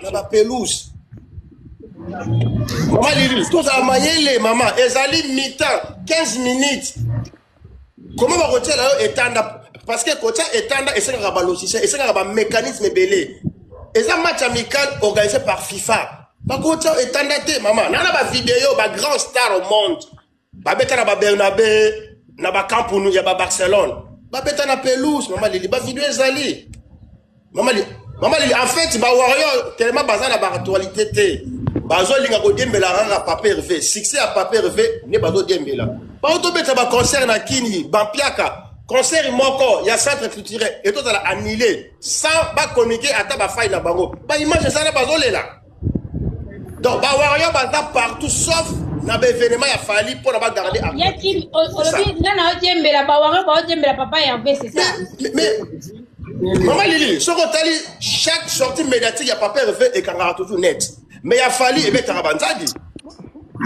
Na ba pelouse. Mama Lili, tozala mayele mama, ezali mi-temps 15 minutes. Comment bakotiela yo etanda parce que kotia etanda esengaka ba logiciel, esengaka ba mécanisme ebele. Eza match amical organisé par FIFA. Bakotia etanda te mama. Na na ba vidéo ba grand star au monde. Babeta na ba Bernabé, na ba Camp Nou ya ba Barcelone. Babeta na pelouse mama Lili, ba vidéo ezali. Mama Lili, mama Lili, en fait ba warrior tellement baza na ba actualité te. Bazolinga kodiembela kaka Papa Hervé. Succès ya Papa Hervé nde bazodiembela. Baotobeta ba concert na Kini, ba mpiaka. Concert moko ya centre culturel etozala annulé sans ba communiquer ata ba faille na bango. Ba image ezala bazolela. Donc ba warrior baza partout sauf na ba événement ya Fally pona ba garder Ya Kim, olobi nga na odiembela ba warrior ba odiembela papa Hervé c'est ça. Mais, mais Maman Lili, soki otali chaque sortie médiatique ya papa Hervé ekangaka toujours net. Mais ya Fally ebetaka banzadi.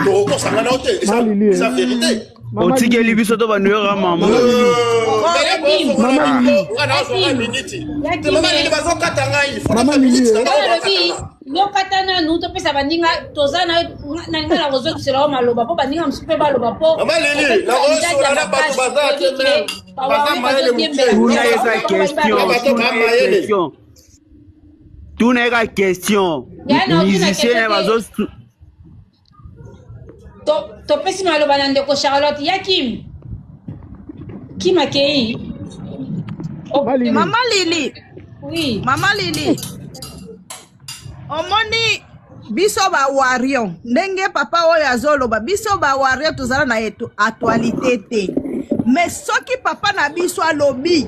Tokokosanga na yo te, eza eza vérité. Mama otikeli Lili. biso to bandoyaka mama Mama Lili. Mama Lili. Mama Lili bazokata ngai. Mama Lili. Olobi yokata nanu topesa baninga toza na na ngai na kozongisela yo maloba mpo baninga mosusu mpe baloba mpo Mama Lili, nakosola na bato baza te meme. Baza mayele moke. tuna eza question Bato tuna ba ye mayele. question tuna ye ka question Ya na otuna musicien na ye question te. bazo Topesi maloba na ndeko Charlotte ya Kim. Kim akei. Oh, Mama Lili. Mama Lili, oui. Mama Lili, omoni biso ba warrior ndenge papa oyo azoloba biso ba warrior tozala na actualité te mais soki papa na biso alobi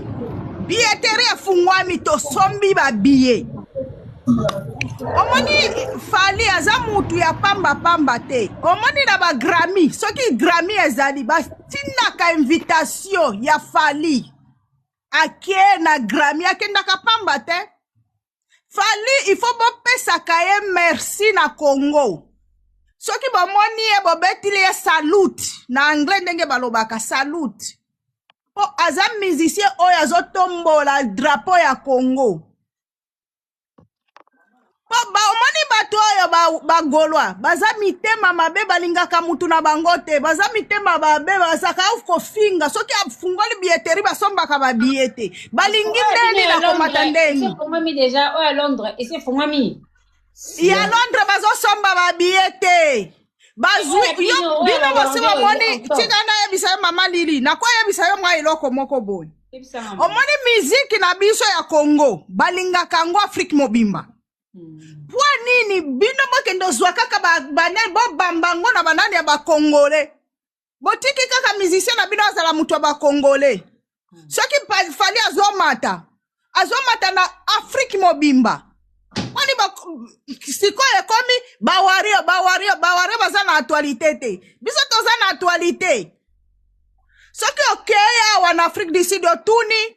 billetterie efungwami tosombi ba billet omoni Fally aza mutu ya pamba pamba te omoni na ba Grammy soki Grammy ezali batindaka invitation ya Fally ake na Grammy akendaka pamba te Fally il faut bopesaka ye merci na Congo soki bomoni ye bobetili ye salute na anglais ndenge balobaka salute po aza musicien oyo azotombola drapeau ya Congo po ba omoni bato oyo bagolwa ba baza mitema mabe balingaka mutu na bango te baza mitema mabe bazaka kofinga soki afungoli billetterie basombaka babiye te balingi ndeni na komata ndeni efungwami deja oyo ya Londres esi efungwami ya Londres bazosomba babiye te bazwi yo bino bosi bomoni tika nayebisa yo mama Lili nakoyebisa yo mwa eloko moko boye omoni miziki na biso ya Congo balingaka yango Afrique mobimba mpo nini bino bokende ozwa kaka banani bobamba yango na banani ya bakongole botiki kaka musicien na bino azala moto ya bakongole soki Fally azomata azomata na Afrique mobimba wani sikoyo ekomi bawario bawario bawario baza na actualité te biso toza na actualité soki okei awa na Afrique du Sud otuni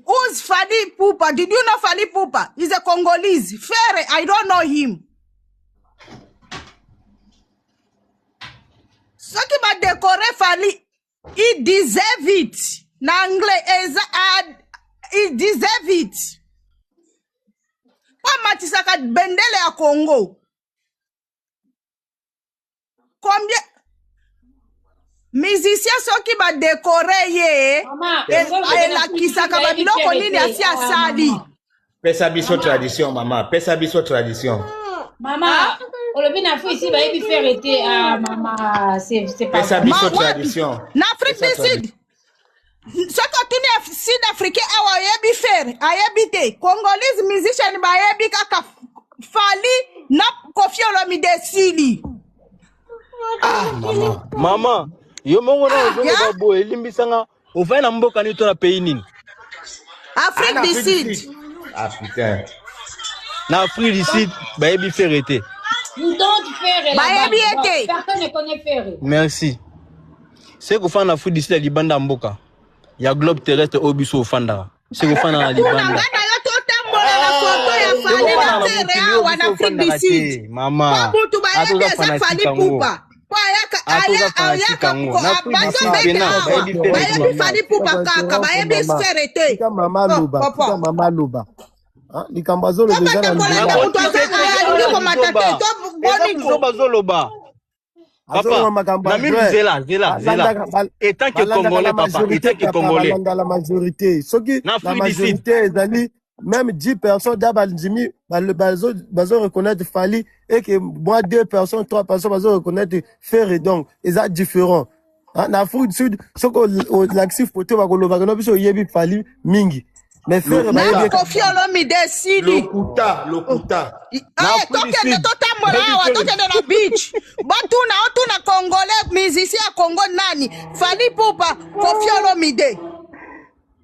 who's Fally Ipupa did you know Fally Ipupa is a Congolese Ferre I don't know him soki badekore Fally he deserve it na anglais eza he deserve it po amatisaka bendele ya Congo combien musicien soki badekore ye elakisaka babiloko nini asi asali pesa biso tradition mama pesa biso tradition mama olobi na Afrique ici bayebi Ferre te ah mama c'est c'est pas pesa biso tradition na Afrique du Sud soki otuni sud africain awa oyebi Ferre ayebi te congolese musician bayebi kaka Fally na Koffi Olomide esili ah mama mama yo moko na ozoloba boye elimbisanga ovandi na mboka nini to na pays nini Afrique du Sud ah putain na Afrique du Sud bayebi Ferre te bayebi ye te personne ne connaît Ferre merci se kofanda na Afrique du Sud ya libanda ya mboka ya globe terrestre oyo biso ofandaka se kofanda na kuna libanda nga na yo totambola na foto ya Fally na Ferre awa na Afrique du Sud mama po mutu bayebi eza Fally Ipupa po ayaka ayaka bazobeta awa bayebi Fally Ipupa kaka bayebi Ferre te mama aloba tika mama aloba likambo azoloba eza na totambola na mutu aza komata te buzoba. to Eza boniko buzoba azoloba. Azoloba Papa, makambo ya na mimi vrai. zela, zela, zela. Balandaka bal- Etant que balandaka Congolais, la papa, majorité etant que papa, Congolais, balanda la majorité. Soki na la Afrique du Sud, majorité ezali même 10 personnes da bandimi bazo bazo reconnaître Fally et que moi deux personnes, trois personnes bazo reconnaître Ferre donc eza différent. Ah, na Afrique du Sud soki olakisi photo bakolobaka no biso oyebi Fally mingi. Mais Ferre Na bayebi ye Kofi kaka. Olomide esili. Lokuta, lokuta. na Eh, Afrique du tokende Sud, totambola nayebi awa Ferre. tokende na beach botuna otuna congolais musicien ya congo nani Fally Ipupa Kofi Olomide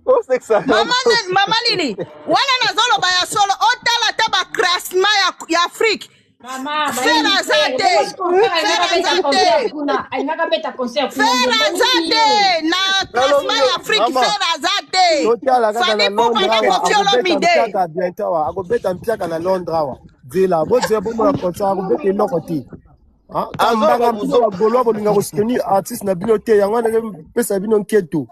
Osekisa mama, mama Lili wana nazoloba ya solo otala ata baclassement ya Afrique Mama, Ferre bayebi aza te. te Bongo sikoyo Ferre Ferre alingaka aza beta concert te kuna, alingaka beta concert kuna Ferre nde aza bayebi te ye. na Nalobi classement yo, ya Afrique mama, Ferre aza te Totala kaka Fally na Ipupa Londres na awa, Kofi akobeta Olomide mpiaka bientôt awa, akobeta mpiaka na Londres awa. Zela, bozela bomona concert akobeta eloko te. Ah, ka azoloba mbanga bino buzoba. bagolois bolinga kosoutenir artiste na bino te, yango wana epesa bino nketo.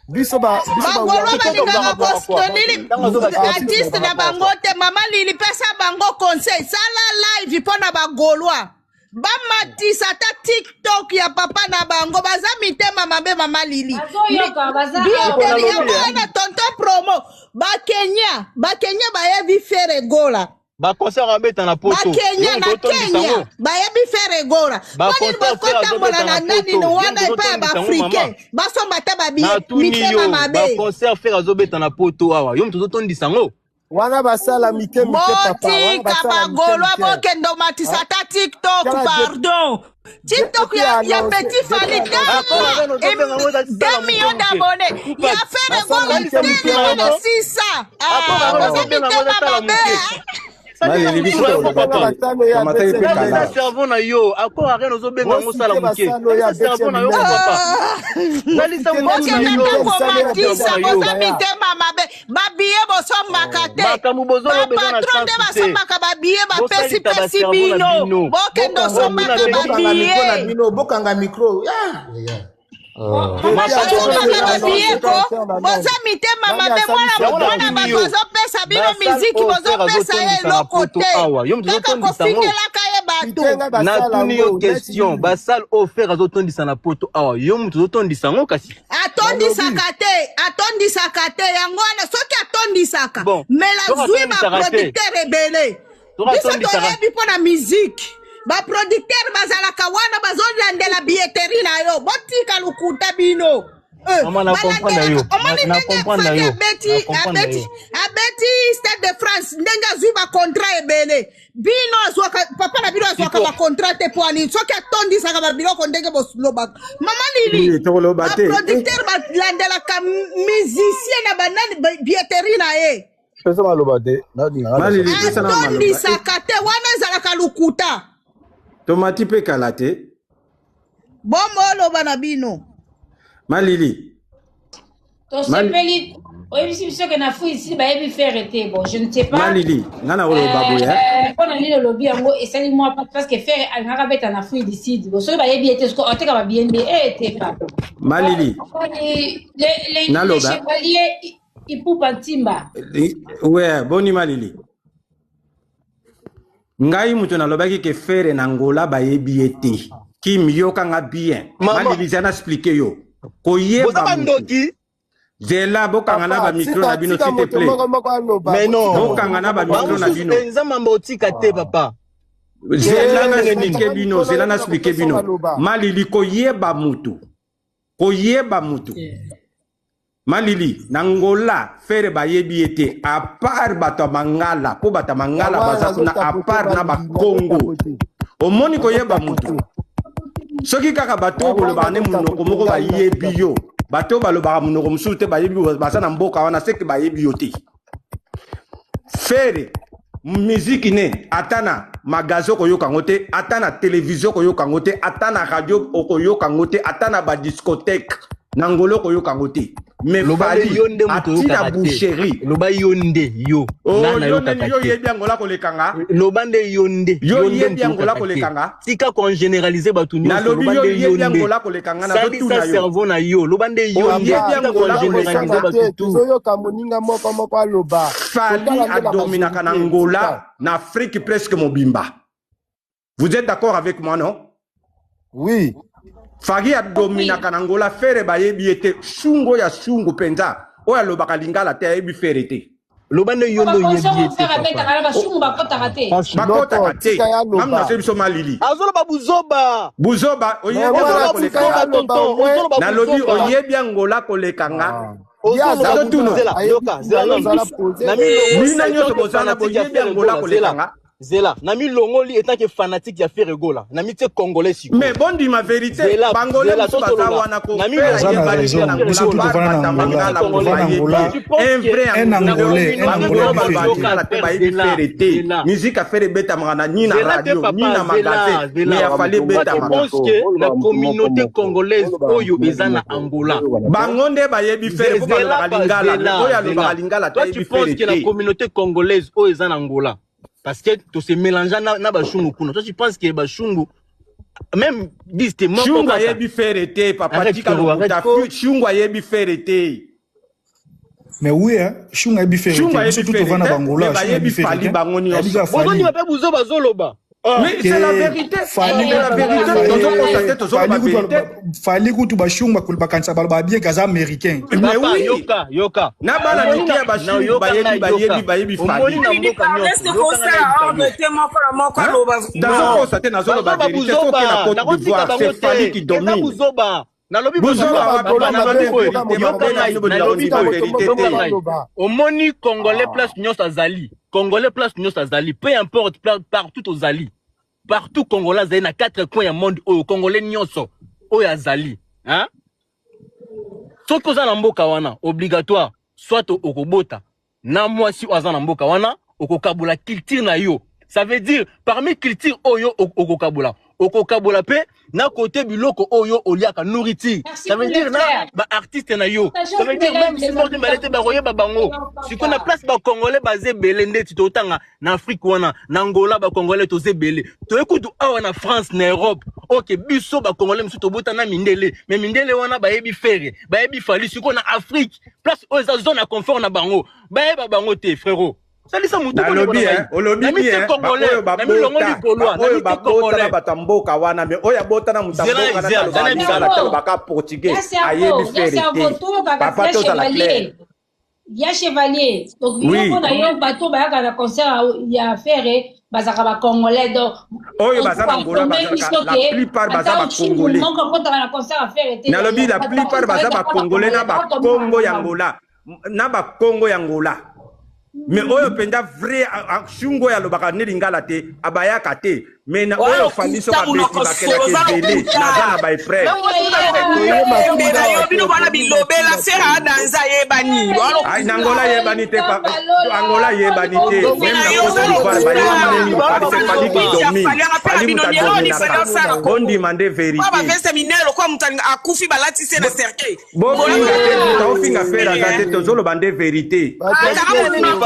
Biso ba biso ba bagolwa warrior Nketo balingaka par rapport à quoi? kosoutenir Ntango azoba artiste na artiste par na rapport à bango quoi? te mama Lili pesa bango conseil sala live mpo na bagolwa bamatisa ata tiktok ya papa na bango baza mitema mabe mama Lili Bazoyoka, baza Siko awa. billetterie nalobi yango eh, wana tonton promo bakenya bakenya bayebi Ferre Gola baconcert abeta na poto, yo bakenya moto na otondisa kenya yango. bayebi Ferre Gola mpo nini Baconcert Ferre bokotambola azobeta na na nani poto, yo wana moto epai ya ozotondisa yango mama. baafricain basomba ata babiye Natuni mitema yo, mabe baconcert Ferre azobeta na poto awa, yo moto ozotondisa yango. Wana basala mike mike papa, wana botika basala mike bagolwa mike. bokende omatisa Ah, ata tiktok tala pardon tiktok depuis ya annoncé, petit depuis Fally annoncé Accord tala arena ozobenga yango eza 2 sala moke millions moke. d'abonnés ya Tupac, Ferre basala Gola mike salisa mike mutu na telema yo na ko. 600 Accord ah, arena boza ozobenga yango eza mitema sala mabe moke. Salisa Malili mutu biso na yo ko toloba Bosike papa. te basala oyo tomataki abeti mpe ya kala Salisa minene. cerveau na yo. Accord arena ozobenga yango sala Bosike moke. basala oyo Salisa abeti ya cerveau na yo ko minene. papa. Salisa Bosike mutu na nanu bokende yo. ata mike sala oyo Salisa abeti ya cerveau komatisa na minene yo. boza yaya. mitema mabe babiye bosombaka te Makambo bozoloba eza na bapatron nde sens te. basombaka babiye Bosalisa bapesipesi bacerveau na bino bino. bokende Bokanga osombaka tuna Bokanga bino. micro na babiye bino, bokanga micro. Ah, yeah. Depuis Makambo annoncé basombaka bozoloba eza na annoncé babiye sens ko te. concert na boza Londres. mitema Nani mabe asali mwana Yango cerveau mwana natuni bato yo. azopesa bino Basale miziki oyo Ferre bozopesa ye azotondisa na eloko poto te awa, yo moto kaka ozotondisa yango. kofingelaka ye bato Pitenga basala Natuni yo yango neti question, nini. basale oyo Ferre azotondisa na poto awa, yo moto ozotondisa yango kasi. Nalobi atondisaka te atondisaka te yango wana soki atondisaka Bon, mela soki zwi atondisaka te, baproducteur ebele soki biso atondisaka toyebi mpo na miziki baproducteur bazalaka wana bazolandela billetterie na yo botika lokuta bino Eh, mama na comprendre balandelaka yo, omoni na ndenge comprendre Fally yo, na abeti comprendre abeti yo. abeti stade de France ndenge azwi bacontrat ebele bino azwaka papa na bino azwaka Siko bacontrat te po anini soki atondisaka babiloko ndenge bolobaka mama Lili Lili tokoloba te eh. baproducteur balandelaka musicien na banani billetterie na ye pesa maloba te nalingaka na Malili pesa na maloba eh. atondisaka te wana ezalaka lokuta Tomati mpe kala te bombo oloba na bino Malili Mali Tosepeli, oyebisi biso ke na Afrique du Sud bayebi Ferre te. Bon, je ne sais pas. Malili nga na koloba boye eh. Mpona nini olobi yango esali mwa pasi parce que Ferre alingaka beta na Afrique du Sud. Bon, soki bayebi ye te soki oteka babiye nde eh te pardon. Malili Les naloba chevaliers Ipupa Ntimba. we boni Malili ngai moto nalobaki ke Ferre na Angola bayebi ye te Kim yokanga bien Mama, Malili zana explique yo boza koyeba motu bandoki. zela bokanga na Papa, bamicro na tika bino tika s'il te moto plaît moko moko aloba. Mais Botika non. moto bokanga na moko moko bamicro na aloba. Bamosusu bino mpenza mamba otika te papa. zela Eza na ndenge nini? explike Kanga bino mikro zela na na yo na explike kopesa bino maloba. Malili koyeba mutu koyeba mutu Malili na Ngola Ferre bayebi ye te à part bato ya mangala mpo bato ya mangala Yango wana baza kuna nazotapote à part na Malili, bakongo nazotapote. omoni koyeba mutu Nazotapote. soki kaka bato oyo Yango wana bolobaka nde monoko nazotapote moko ngai bayebi nazotapote. yo bato oyo balobaka monoko mosusu te bayebi baza na mboka wana seke bayebi yo te Ferre miziki ne ata na magasin okoyoka yango te ata na televizio okoyoka yango te ata na radio okoyoka yango te ata na badiscothèque na ngolo okoyoka yango te mais Loba nde Fally yo nde moto ati na oyokaka te. boucherie Loba yo nde yo. oh, Nga yo nini nayokaka yo te. oyebi yangola kolekanga Loba nde yo nde. yo Yo nde oyebi moto yangola oyokaka te. kolekanga Tika kongénéraliser bato nyonso. nalobi Loba yo nde yo oyebi nde. yangola kolekanga Salisa nazotuna yo cerveau na yo. Loba nde yo nde. oyebi Papa, Tika yangola kongénéraliser tokosanga kolekanga bato te, tout. tozoyoka moninga moko moko aloba. Fally Totala nde la adominaka na majorité, Ngola tika. na Afrique presque mobimba. Vous êtes d'accord avec moi, non? Oui. Fally adominaka na Angola, Ferre bayebi ye te. Shungo ya shungu mpenza oyo alobaka lingala te ayebi Ferre te. Loba nde yo nde oyebi ye te papa. Bashungu bakotaka te. Bakotaka te. Ngamu nazoyebi biso malili. Azoloba buzoba. Buzoba oyebi Angola koleka. Nalobi oyebi Angola koleka nga. Bino nyonso bozana boyebi Angola koleka nga. Zela, na milongoli etant que fanatique ya Ferre Gola, na mitie congolais sikoyo. Mais bondima vérité, bangolais mosusu baza wana ko Oza na raison, biso tout tovanda na Angola, tovanda na Angola, un vrai un Angolais, un Angolais ayebi Ferre te. te bayebi Ferre te. Musique ya Ferre ebetamaka na ni na radio, ni na magasin, mais ya Fally ebetamaka. Pense que la communauté congolaise oyo eza na Angola. Bango nde bayebi Ferre po balobaka lingala, mais oyo alobaka lingala te Toi tu ayebi penses Ferre que la te. communauté congolaise oyo eza na Angola, parce que to se mélange na bashungu kuna. Toi tu penses que bashungu même dis te moko Shungu kaka. ayebi Ferre te, papa Arrête, tika Kero, arrête, lokuta. ko. Shungu ayebi Ferre te. Mais oui, hein, Shunga ayebi Ferre Shungu te. Biso ayebi tout Ferre tovanda te, na Angola, mais Shunga ayebi bayebi Ferre Fally te. bango Ayebi nyonso. kaka Fally. Bozondima mpe buzoba azoloba. Mais c'est la vérité. Fally C'est la vérité. Tozokosa te, tozoloba Fally kutu vérité. Fally kutu bashungu bakanisa baloba bien kaza américain. Mais Papa, oui. yoka, yoka. Na bana Omoni mike ya na bashungu yoka bayebi ngai, bayebi yoka. bayebi Omoni Fally. na mboka nyonso, yoka ngai nayebisa ordre yo. te moko na moko aloba. Nazokosa te, nazoloba Bazoba vérité. Soki buzoba, na Côte nakotika d'Ivoire, bango c'est Fally te. qui Eza domine. buzoba. Nalobi Buzoba wapi? papa, nalobi boye. Yoka ngai, nalobi boye. Yoka ngai. Omoni congolais place nyonso azali. Congolais place nyonso azali. Peu importe partout ozali. Partout congolais azali na quatre coins ya monde oyo congolais nyonso oyo azali. Hein? Soki oza na mboka wana obligatoire soit okobota na mwasi oyo aza na mboka wana, okokabola culture na yo. Ça veut dire parmi culture oyo okokabola, okokabola pe na côté biloko oyo oliaka nourriture. Merci Ça veut pour dire le na frère. ba artiste na yo. Partageons Ça veut tous dire les même lives, si les moto mibale te bakoyeba bango. Sikoyo na place ba congolais baza ebele ndeti totanga na Afrique wana, na Angola ba congolais toza ebele. Toye kutu awa na France, na Europe. OK, biso ba congolais mosusu tobota na mindele, mais mindele wana bayebi Ferre, bayebi Fally. Sikoyo na Afrique, place oyo eza zone ya confort na bango, bayeba bango te frérot. Salisa mutu ko ndeko Nalobi na hein, ngai. olobi Na mi te bien, congolais, baoyo na mi longoli babota, gaulois, na baoyo mi te babota na congolais. bato ya mboka wana, mais oyo abota na moto ya Zela, mboka na zela, alobaka zela lingala bisala. te, alobaka portugais, Ya cerveau, ayebi ya Ferre cerveau, te. tolobaka Papa ya tozala clair. chevalier. Ya chevalier. Donc Oui. biloko na yo bato bayaka na concert ya Ferre bazalaka ba congolais, donc Oyo baza na Angola bazalaka la plupart baza ba congolais. Moko akotaka na concert ya Ferre te. Nalobi la plupart baza ba congolais na ba Congo ya Angola, na ba Congo ya Angola. Mais oyo mpenza vrai shungu oyo alobaka ne lingala te, abayaka te. Mais na oyo Fally soki abeti bakelaka ebele, naza na ba épreuve. Mbela yo bino bana bilobela Ferre adanza yebani. Ai, na Angola yebani te, Angola yebani te. Même na Côte d'Ivoire bayebi nini Fally, c'est Fally qui domine. Fally moto adominaka. Bondima nde vérité. Ba veste minene lokola moto akufi balati se na cercueil. Bofinga te, moto aofinga Ferre aza te, tozoloba nde vérité.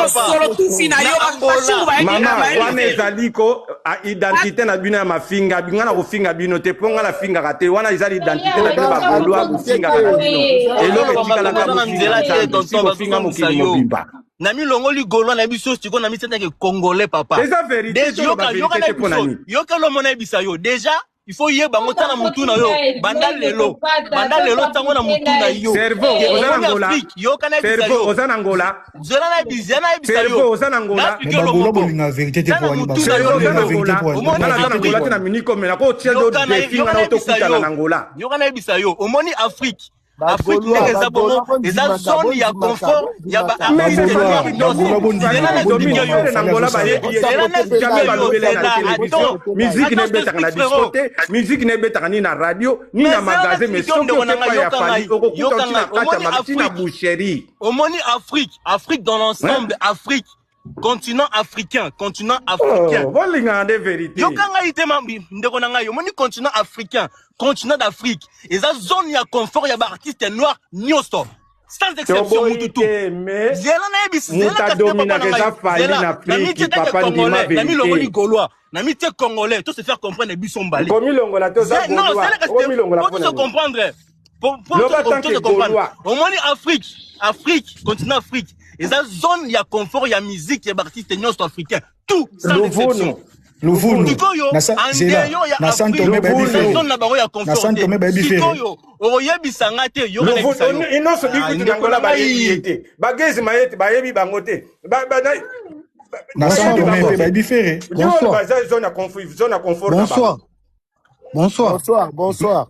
Solo tufi na yo bashungu bayebi Mama, wana bayebi. ezali ko identité na bino ya mafinga, nga na kofinga bino te, mpo nga nafingaka te. Wana eza identité na bino bagaulois, kofingaka na bino. Eloko etikalaka Baza na kofinga nzela te, Nzambe, si tonton, kofinga bazozongisa mokili yo. mobimba. Na milongoli gaulois na biso sikoyo na mitindaki congolais papa. Eza vérité, toloba Yoka, yoka vérité na te mpo na biso. nini? Yoka lomo na yebisa yo. Déjà, il faut yeba ngo tana mutu na yo. Banda lelo, banda lelo tango na mutu na yo. Cerveau, Ke oza na omoni Angola. Afrique, yoka na yebisa Cerveau, yo. oza na Angola. Zela na yebisa, na yebisa Cerveau, yo. oza na Angola. Na Mais expliquer bagaulois lo moko. bolinga vérité te Tana po wani mutu na bagaulois yo Cerveau, oza bolinga na vérité Angola. po wani Omoni Nga bolinga naza na vérité Angola po te na wani. miniko, mais nakotia yo Yoka na défi yoka nga na na yebisa tokutana yo. na Angola. Yoka na yebisa yo. Omoni Afrique. Afrique Bagaulois, ndenge eza bongo, bagaulois, eza bondimaka, zone ya bondimaka, confort ya ba bondimaka. Mais c'est artiste Fally noir qui nyonso. Bagaulois domine. bondimaka, Zela na Fally domine. expliquer yo. Ferre na bondimaka, Fally Angola azosala. bayebi ye Zela na te. Jamais expliquer yo. balobela na Zela, télévision. attends. Musique Attends, je nebetaka na t'explique frérot. disco te, musique nebetaka ni na radio, ni Mais na zela na magasin, mais expliquer yo soki ndeko na oke ngai, pa ya yoka Fally, ngai, okokuta yoka oti na ngai. kati ya Omoni ti na Afrique, boucherie. omoni Afrique, Afrique dans l'ensemble, Afrique, continent africain, continent africain. Oh, bolingaka nde vérité. Yoka ngai te mambi ndeko na ngai, omoni continent africain, continent d'Afrique, eza zone ya confort ya ba artiste noir nyonso. Sans exception Toboyi mutu tu. te, mais Zela na yebisi, zela moto kasi te papa na adominaka eza ngai. Fally Zela, na na Afrique, mitie tanke papa ndima congolais, na milongoli vérité. gaulois, na mitie congolais, to se faire comprendre biso mbale. Komilongola te, oza Non, gaulois. zela kasi te, Okomilongola po mpo to na se nini? comprendre. Po Loba to tant to que se comprendre. gaulois. Omoni Afrique, Afrique, continent Afrique, eza zone ya confort ya musique ya ba artiste nyonso africain, tout sans exception. Luvunu. Luvunu. Sikoyo Na sa- Zela. andeyo ya Na San Afrique Tome bayebi na Ferre. zone na bango ya Na confort San te. Tome bayebi Ferre. Sikoyo okoyebisa nga te, yoka nayebisa yo. Nyonso Ah, bikutu na ndeko Angola na bayebi ye ngai. te, bagezi maye te, bayebi bango te. Na San Bayebi Tome bango mpe te. bayebi Ferre. Ndio Bonsoir. baza zone ya confort, zone ya confort na bango. Bonsoir. Bonsoir. Bonsoir, bonsoir.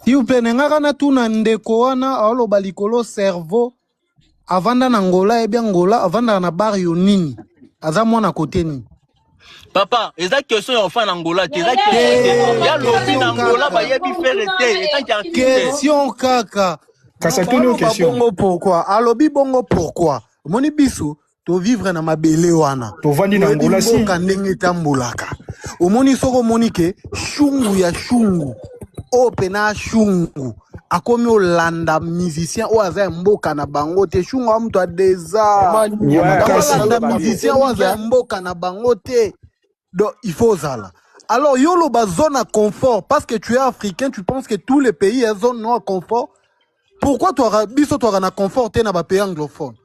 S'il vous plaît, nengaka natuna ndeko wana aoloba likolo cerveau avanda na Angola, ayebi Angola, avandaka na barrio nini? Aza mwana kote nini? Papa, eza question ya ofana na Angola te, eza question te. Ya lobi na Question Angola kaka. bayebi Ferre te, etant qu'artiste. Question kaka. Kasi atuni yo Aloba question. bongo pourquoi? Alobi bongo pourquoi? Omoni biso tovivre na mabele wana. Tovandi na Toyebi Angola si. mboka ndenge etambolaka. Omoni soko omoni ke shungu ya shungu oyo pena shungu akomi olanda musicien oyo aza ya mboka na bango te. Shungu awa moto adeza Mama Ya Lili, makasi. akolanda oloba bien. musicien oyo aza ya mboka na bango te. Donc il faut ozala. Alors yo loba zone à confort parce que tu es africain, tu penses que tous les pays ya zone no à confort. Pourquoi toi biso toi na confort te na ba pays anglophone?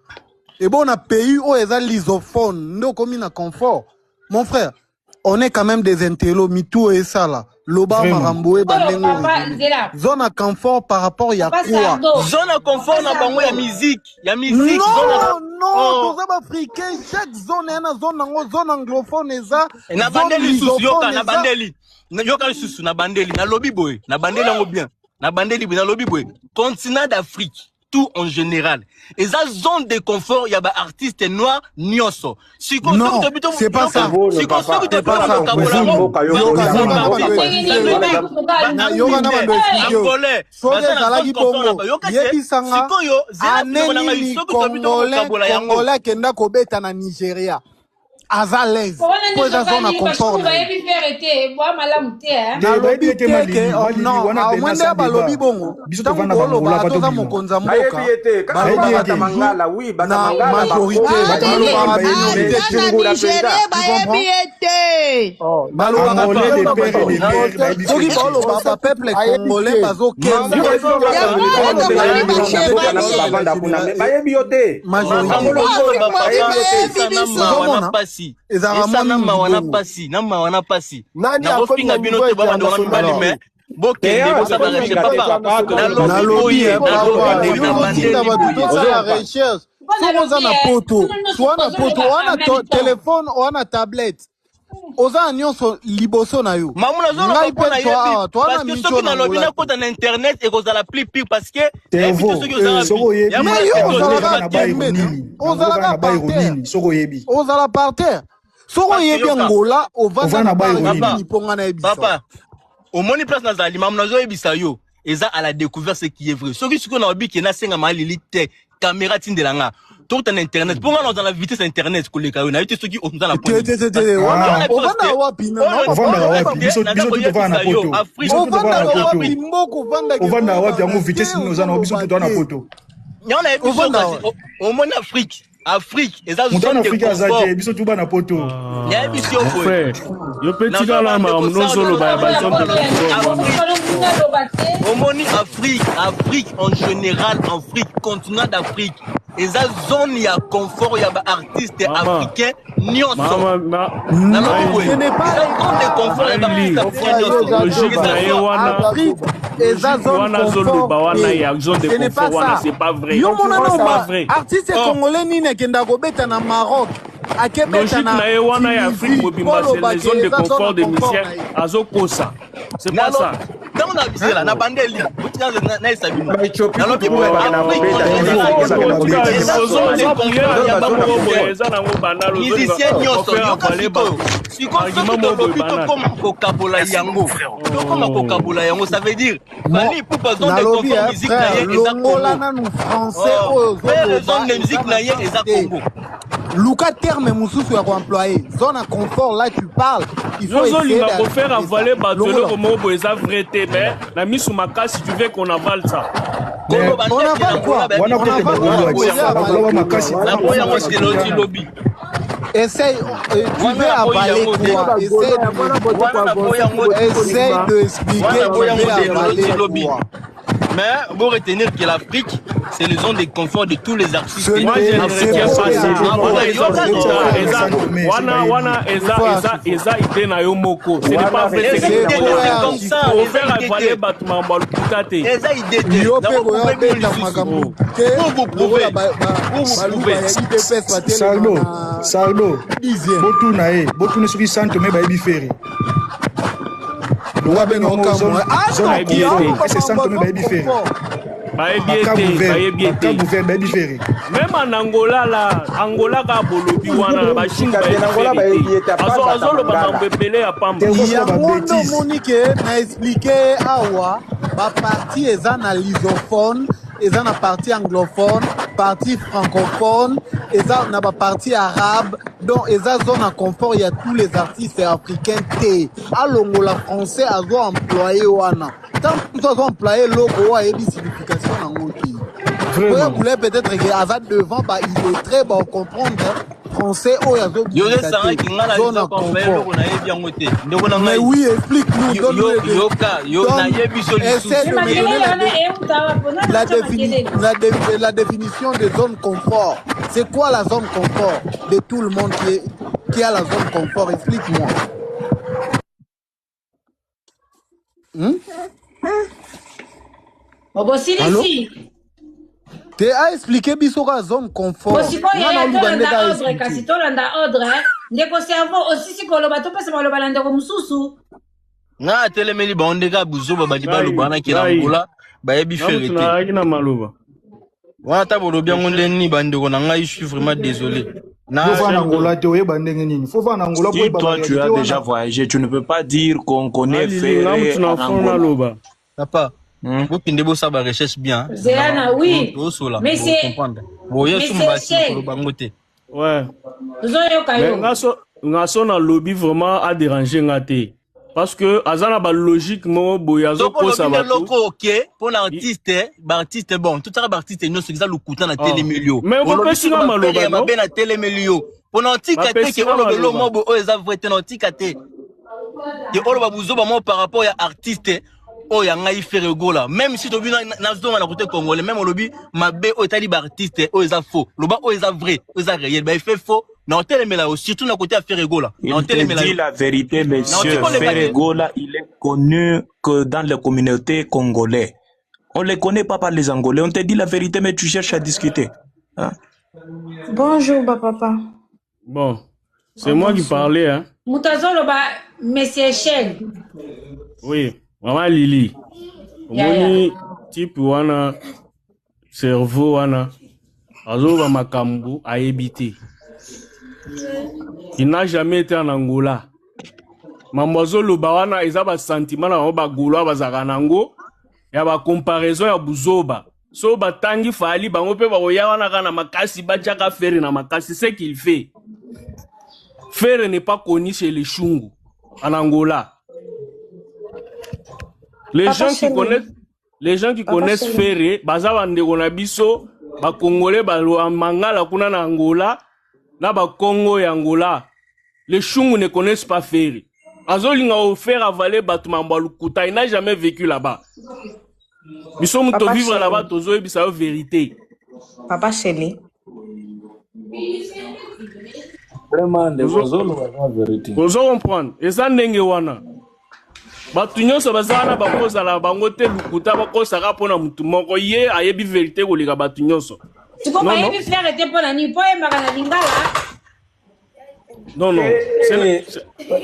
Et bon na pays oyo eza lusophone nde okomi na confort. Mon frère, on est quand même des intellos, mitu esala. Loba Vraiment. makambo oyeba Oyo ndenge papa oraisonner. nzela Zone à confort par rapport ya papa quoi? Sardo, Zone ya papa confort na bango ya Sardo. musique, ya musique, zone ya Non, non, oh. toza baafricain, chaque zone eya na zone nango, zone anglophone eza, Na zone bandeli lisusu yoka, lusophone na eza. bandeli. Yoka lisusu na bandeli, nalobi boye, na bandeli yango bien. Na bandeli boye, nalobi boye. Continent d'Afrique, tout en général. Eza zone de confort ya ba artiste noir nyonso. Sikoyo soki Non, tobi to c'est pas yoka, ça. Luvunu sikoyo papa. soki C'est tobi pas to ça. kokabola yango, Luvunu. Mboka yo ba Yoka, kolia yoka na ba bando artiste, Ndenge explike nini yo. nalobi mpe kutu ba Na yoka na artiste bando explike yo. angolais Soki baza na zone ezalaki confort na bongo, ba yoka te. yebisanga Sikoyo zela ane ndeko na ngai, nini soki tobi to Congolais, kokabola yango. Congolais akenda kobeta na Nigeria. Aza à l'aise. wana Po nyonso eza zone ya kani confort bashungu na ye. bayebi Ferre te, bwa malamu te eh. Te bayebi Nalobi ye te te ke malili, oh, malili non, wana au pena moins nde sans balobi débat. bongo. Biso Ntango tovanda boloba bangola atoza batobima. mokonzi ya Bayebi mboka, ye te, kaka Bayebi ye balobaka bata te. toujours mangala, oui, bata na mangala majorité. bakoko Bato Ata na ni local Balobaka bayebi minorité ye ata te. na Chungula Nigeria penza. Tu bayebi comprends? ye te. Oh, Balobaka Angolais toujours de na père et de majorité. mère bayebi Soki Ferre te. baloba bapeuple ayebi congolais te. bazokende. Yo bayebi yo bata Yango mangala, wana tokomi bayebi ba yo na mboka na chevalier. bavanda kuna, mais bayebi yo te. Majorité. Makambo Po ozoloba Afrique papa, mobimba eza eyebi na biso. mawa na Ozomona pasi, ezalaka eza mwa na mingi mawa na bongo. pasi, na mawa na pasi. Nani akomi Nakofinga na bino niveau te ba bandeko international mibali Alors, me te? bokende Te bosala tokofinga recherche te papa. papa, Nalobi nalobi boye, eh, nalobi papa, boye, yo na ozotinda bandeli bato boye. tosala Ozoyoka. recherche. Mpo Soki oza nalobi na eh, poto, bino nyonso soa na poto, tozoloba oa en na même temps. telefone, oa na tablette, oza na nyonso liboso na yo. Mamu nazoloba Ngai mpo mpe toa nayebi awa, toa na parce que micho soki na nalobi Angola te. nakota na internet ekozala plus pire parce que nayebi te Tervo, soki oza soki wapi. oyebi Yango Mais na yo sikoyo Angola eza ozalaka na tozoloba te bairo tembe te, nini? Na Angola ozalaka na par bairo terre, nini? Soki oyebi. ozala par terre. Soki parce que oyebi yoka Angola, ovanda Ovanda na na bairo bairo nini? papa, nini mpo nga nayebisa yo. papa omoni place nazali, mamu nazoyebisa yo eza à la découverte ce qui est vrai. Soki sikoyo nalobi ke nasenga malili te, caméra tindela nga tokota na internet mpo nga naza na vitesse ya internet koleka yo, nayebi te soki oza na Te point te nini te parce te, que wana yango na biso ovanda te wapi na oyo na Ovandaka oyeba wapi? te Biso naza biso tu tovanda na koyebisa yo poto. Afrique Biso tu tovanda ovandaka na poto. wapi Afrique mboka ovandaka Ovandaka wapi ezoyebana yango te vitesse nini oza na biso tu ozoloba toza na te poto. yango nayebi biso ovanda kasi wapi omoni Afrique, Afrique eza Moto wana zone de Afrika aza confort. te, biso tu bana poto. Nayebi si yo Mon boye frère, yo mpe tikala nazoloba makambo ndeko Sardo nozoloba ya Yango ba zone de ya confort wana. Afrique aloba te. omoni Afrique, Afrique en général, Afrique continent d'Afrique eza zone ya confort ya baartiste Mama, africain nyonso. mama, ma, Nalobi Non, boye ce n'est pas eza le zone de cas. confort ya Malili, baartiste africain Frère, yo nyonso, oza logique que na ça ye soit wana, Afrique eza logique zone wana confort azoloba wana te. ya zone de Ce n'est pas confort wana, ça. c'est pas vrai. Yo monana C'est pas oba vrai. artiste oh congolais nini akenda kobeta na Maroc, akebeta Logique na na ye wana ya Afrique Tunisie mpo mobimba, c'est oloba les ke zones de eza zone confort ya des confort musiciens na ye. azokosa. C'est pas nalo ça. ntango na bisela na bandeli nayesa bino Ba Ethiopie nalobi kutu boye bayebaka na Afrique kobeta en te, général bayebaka na kobeta te. eza zone de oza confort priere ya ya Bazo na moko boye bamusicien eza nango banal ozolinga musicien nyonso ofaire yoka avale sikoyo bato sikoyo soki argument moko boye tolobi banal. tokoma kokabola yango, tokoma kokabola yango, ça veut dire Mo Fally Ipupa zone de nalobi confort eh, musique na frère, ye eza longola Congo. nanu français Oh, oyo frère ozoloba zone de eza musique na na ye sens eza te. Congo. Luka terme mosusu ya koemploye zone ya confort là tu parles, il faut essayer Yozolinga kofaire d'articuler ça. avaler bato Longola. eloko moko boye eza vrai te, mais na misu makasi tu veux qu'on avale ça. Mais Koloba On nde te na avale Angola quoi? bayebi wana On kote avale bagolo quoi? naboya ati. Oza yango avale Bagolo quoi? makasi, wana naboya yango makasi te loti totana. lobi Essaye, tu wana veux naboyi avaler yango te quoi? Essaye de me wana naboyi yango te essaye de wana expliquer, tu naboyi yango veux te loloti avaler lobi quoi? Mais bon, retenir que l'Afrique C'est le zone de confort de tous les artistes. Moi, je ne africains. retiens pas ça. Ah, Wana eza yoka lokuta, no. eza wana wana eza eza eza idée na yo moko. Ce n'est Wana pas vrai eza ce que idée tu te, dis. c'est comme ça, Ko eza faire idée avaler te. bato makambo ya lokuta te. Eza idée te. Yo mpe Nako koya prouver bino beta lisusu. makambo te Pour vous lokola prouver. ba- Pour vous baluba prouver. ya idps batelema Sardo, na Sardo, dixième. botuna ye, botuna soki Santo me bayebi Ferre. Lokwa Nga mpe benga yango zone naokamwa zone ya Bayebi ye confort. te. Ese aloba Santo me makambo bayebi zone Ferre. confort. Bayebi ye Ba te, Cabo Vert, bayebi ye ba te. Cabo Vert bayebi Ferre. Même en Angola là, Angola ka bolobi wana ba Chine Sika te bayebi na Angola Ferre bayebi te. ye te, à part Azo bata azoloba mangala. mambo ebele ya pamba. Te ozosala ba Yango nde bêtises. omoni ke na explike ye awa baparti eza na lusophone, eza na parti anglophone, parti francophone, eza na baparti arabe. Donc eza zone ya confort ya tous les artistes africains te. Alongola français azo employe wana, tant moto azo employe eloko oyo ayebi signification nango te. Oyo Vraiment. boulait peut-être ke aza devant ba illettré bacomprendre français oyo Yo azobimisa te esangaki nga na zone ya liza confort confort. eloko nayebi yango te. Ndeko na Mais ngai oui, explique-nous, yo donne-nous yo les yoka yo donne, nayebi so essaie lisusu de me ke donner makelele la, wana dé, euta wapi nani la, otya défini, makelele la, dé, la définition de zone confort. C'est quoi la zone confort de tout le monde qui a la zone confort? Explique-moi. Allô? Obosilisi Te a expliqué biso ka zone confort. bosikoyo Nga ya na oluka nde tolanda ka ordre kasi expliqué. tolanda ordre eh. Ndeko cerveau osisi koloba topesa maloba na ndeko mosusu. Nga atelemeli bango ndenge ya buzoba bali Ngai, baloba wana ke na ngai. Angola bayebi Nga Ferre mutu te. nazalaki na maloba. Wana ata bolobi yango nde nini bandeko na ngai, je suis vraiment désolé. Yo Na vanda Angola te oyeba ndenge nini. Faut vanda Angola po Si oyeba ba toi tu réalité as déjà wana. voyagé, tu ne peux pas dire qu'on Nga connaît Lili, nga mutu Ferré na en fond Angola. naloba. papa bokende bosala ba recherche bien Zéana, na oui. tosola Mais c'est bocomprendre boye mais sumu c'est basi Shell. koloba yango te. Ouais. Tozoyoka Mais yo. nga so na lobi vraiment a déranger nga te. Parce que aza na ba logique moko boye Soki azokosa olobi nde bato. eloko oke mpo na artiste baartiste bon totaka baartiste nyonso eza lokuta na Ah. telemeli yo Mais olobi bopesi soki nga bafere maloba ya no? mabe na telemeli yo mpo na otika te Bapesi ke nga oloba eloko maloba. moko boye oyo eza vrai te na otika te ke oloba buzoba moko par rapport ya artiste oyo ya ngai Ferre Gola. Même si tobi nazonga na côté congolais, même olobi mabe oyo etali baartiste oyo eza faux, loba oyo eza vrai, oyo eza réel, baeffet faux na otelemela yo, surtout na côté ya Ferre Gola na Il te otelemela dit yo la vérité, na monsieur. otika oleka Ferre te. Gola, il est connu que dans la communauté congolaise. On ne le connaît pas par les Angolais. On te dit la vérité, mais tu cherches à discuter. Hein? Bonjour, bah, papa. Bon, c'est moi qui Bonsoir. parlais hein. Moto azoloba monsieur Shell. Oui, mama Lili. Yaya. Omoni type wana cerveau wana azoloba makambo ayebi te. Il n'a jamais été en Angola. Mambo azoloba wana eza ba sentiment na bango bagaulois bazalaka nango ya ba comparaison ya buzoba. So batangi Fally bango mpe bakoya wana kaka na makasi batiaka Ferre na makasi ce qu'il fait. Ferre n'est pas connu chez les Chungu en Angola. Les Papa gens qui Chéri. connaissent les gens qui Papa connaissent Chéri. Ferre baza bandeko na biso ba Congolais ba mangala kuna na Angola na ba Congo ya Angola. Les Chungu ne connaissent pas Ferre. Azolinga o faire avaler bato mambo ya lokuta, il n'a jamais vécu là-bas. Biso moto Papa vivre là-bas Chéri. tozoyebisa yo vérité. Papa Chéri. Vraiment, ndeko Ozo ozoloba la vérité. ozo comprendre eza ndenge wana. Bato nyonso baza wana bakozala bango te lokuta bakosaka mpona motu moko ye ayebi vérité koleka bato nyonso. Sikoyo Non non bayebi Ferre te mpo na nini mpo oyembaka na lingala. non non Eh,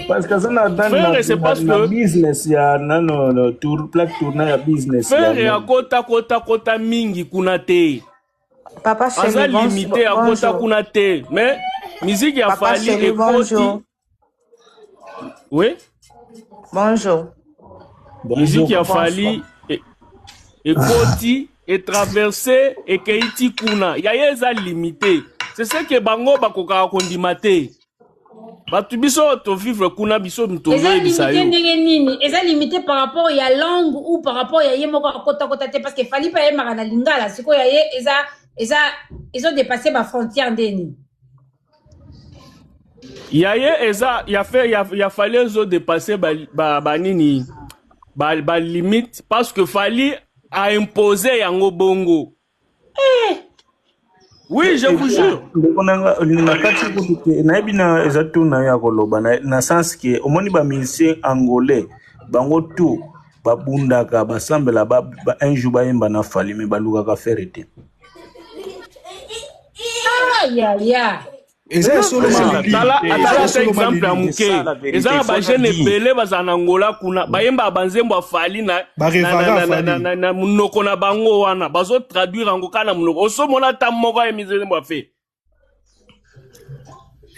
parce que aza na, na, Ferre na, c'est na, parce na que business ya nano no, tour, plaque tournant ya business ya Ferre nani. akota kota kota mingi kuna te. Papa Aza Chéri, bon, limité akota bonjour. kuna te mais musique ya Papa Fally Chéri, ekoti. bonjour. Oui, Bonjour. musique Bonjour. ya Bonsoir. Fally ekoti etraverse ekei ti kuna ya ye eza limité. C'est ce que bango bakokaka kondima te. Bato biso oyo tovivre kuna biso Eza tozoyebisa limité yo. ndenge nini? Eza limité par rapport ya langue ou par rapport ya ye moko akotakota te parce que Fally mpe ayembaka na lingala sikoyo ya ye eza eza ezodépasse ba frontière nde nini? Ya ye eza ya fe ya, ya Fally ezodépasse ba, ba, ba nini ba, ba limite parce que Fally a imposé yango bongo. Oui, je vous jure. Ndeko na nga na kati kutu te nayebi na eza tour na yo ya koloba na, na sens ke omoni ba musicien angolais bango tout babundaka basambela ba, ba, un jour bayemba na Fally mais balukaka Ferre te. Ayaya. Eza ya solo malili. Tala Eza atala ya ata solo exemple ya malili. moke. C'est ça la vérité, Eza na il faut ba la jeune dire. ebele bazala na Angola kuna bayembaka banzembo ya Fally na, na, na, Barevaka na, na, na, Fally. na, na monoko na bango wana bazo traduire yango kaka na monoko osomona ata moko ayembi nzembo ya Ferre.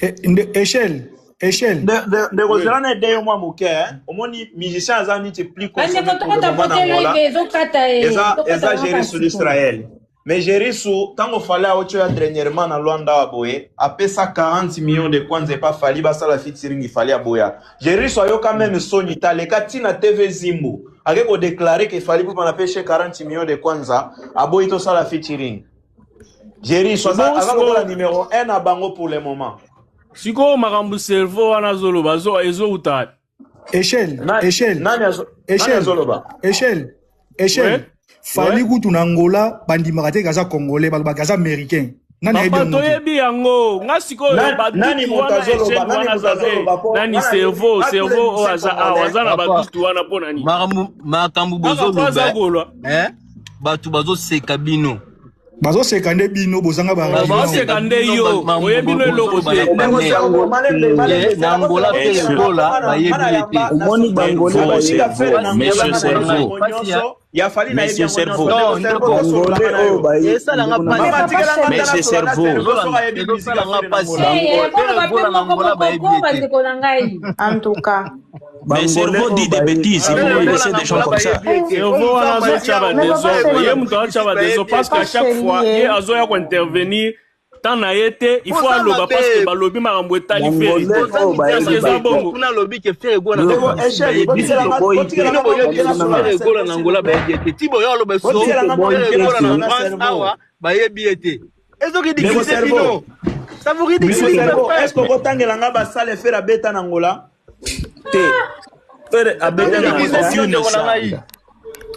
Eh, nde- Échelle, échelle. Ndeko Oui. zela na ede yo mwa moke eh. Omoni musicien aza niti plus consommé Bandeko pour le tokota moment na pote Angola live ezokata e eza tokota eza kaka Jerry sur sikoyo. Israël mais Jerry su ntango Fally auti oya dernièrement na Luanda awa boye apesa 40 millions de kwanza epa Fally basala featuring Fally aboya. Jerry su ayoka meme soni te aleka ti na TV Zimbu ake kodeklare ke Fally Ipupa napesi ye 40 millions de kwanza aboyi tosala featuring. Jerry su aza Ebongo aza lokola sikoyo numéro 1 na bango pour le moment. sikoyo makambo cerveau wana azoloba ezouta wapi? Échelle, Nani échelle, nani azo nani échelle, azoloba? échelle, Ouais. échelle. Fally Ouais. kutu na Angola bandimaka te kaza congolais balobaka aza américain. Nani ayebi Papa yango te? toyebi yango nga sikoyo Nani nani badutu moto wana azoloba échelle nani wana moto aza eh, azoloba po nani nga nayebi cerveau nga tous les cerveau oyo musiciens aza awa congolais aza na Papa, badutu wana mpo na nini makambo makambo kaka po bozoloba aza golwa eh? Bato bazoseka bino. Bazoseka nde bino bozanga ba Bazoseka baoseka argument. nde bino yo makambo oyebi no eloko bozoloba te na ndeko panel. cerveau malembe malembe Eh, na zela Angola bozela pe bozela Angola po nga na nga bayebi na ye te. yamba na Omoni soki bangolais Cerveau, musika bayebi Ferre cerveau, na Pasi Angola monsieur nga ndeko na nayebi ngai. yango cerveau, Pasi ya. nyonso ya Fally nayebi monsieur yango nyonso cerveau, ndeko Non, cerveau ndeko. tosolola bangolais nga na oyo yo baye Esalanga ndeko na pasi. mama Mais papa tikela nga ata monsieur nasolola na cerveau. cerveau soki Ozolanda ayebi musika ezosalanga Ferre na pasi. Angola Eh, Ferre boloba mpe Gola na moko Angola moko bayebi ko ye te. bandeko na ngai. En tout cas. Mais bangolais cerveau oyo dit des baye bêtises, il Ferre faut Gola laisser na des gens Angola comme ça. bayebi ye te. cerveau Oyo wana nzambe azotya ayebi Mais yango. papa badesordre ye Chéri, moto azotya Bayebi badesordre ye parce te. que à papa chaque fois ye Chéri, azoya kointervenir temps na ye te il faut Boza aloba parce que mabe. balobi makambo etali Ferre te bangolais Boza oyo mitema est ce que bayebi eza mabe. bongo Kuna alobi ke Ferre Gola na ndeko Angola echelle bayebi ye botikela te. nga toboyi te botikela Bino nga mwa boyebi moke bandeko so na nga nasolola na Ferre Gola cerveau na s'il vous Angola plaît bayebi ye te. Ti boyo aloba so botikela nga mwa toboyi Ferre moke te Gola na nasolola na France cerveau awa bayebi ye te. ndeko Ezo ridiculiser cerveau bino. Ça vous ndeko ridiculise mes cerveau est frères. ce que okotangela nga basale Ferre abeta na Angola te Ferre abeta na Ridiculiser bino Aucune ndeko na ngai. salle.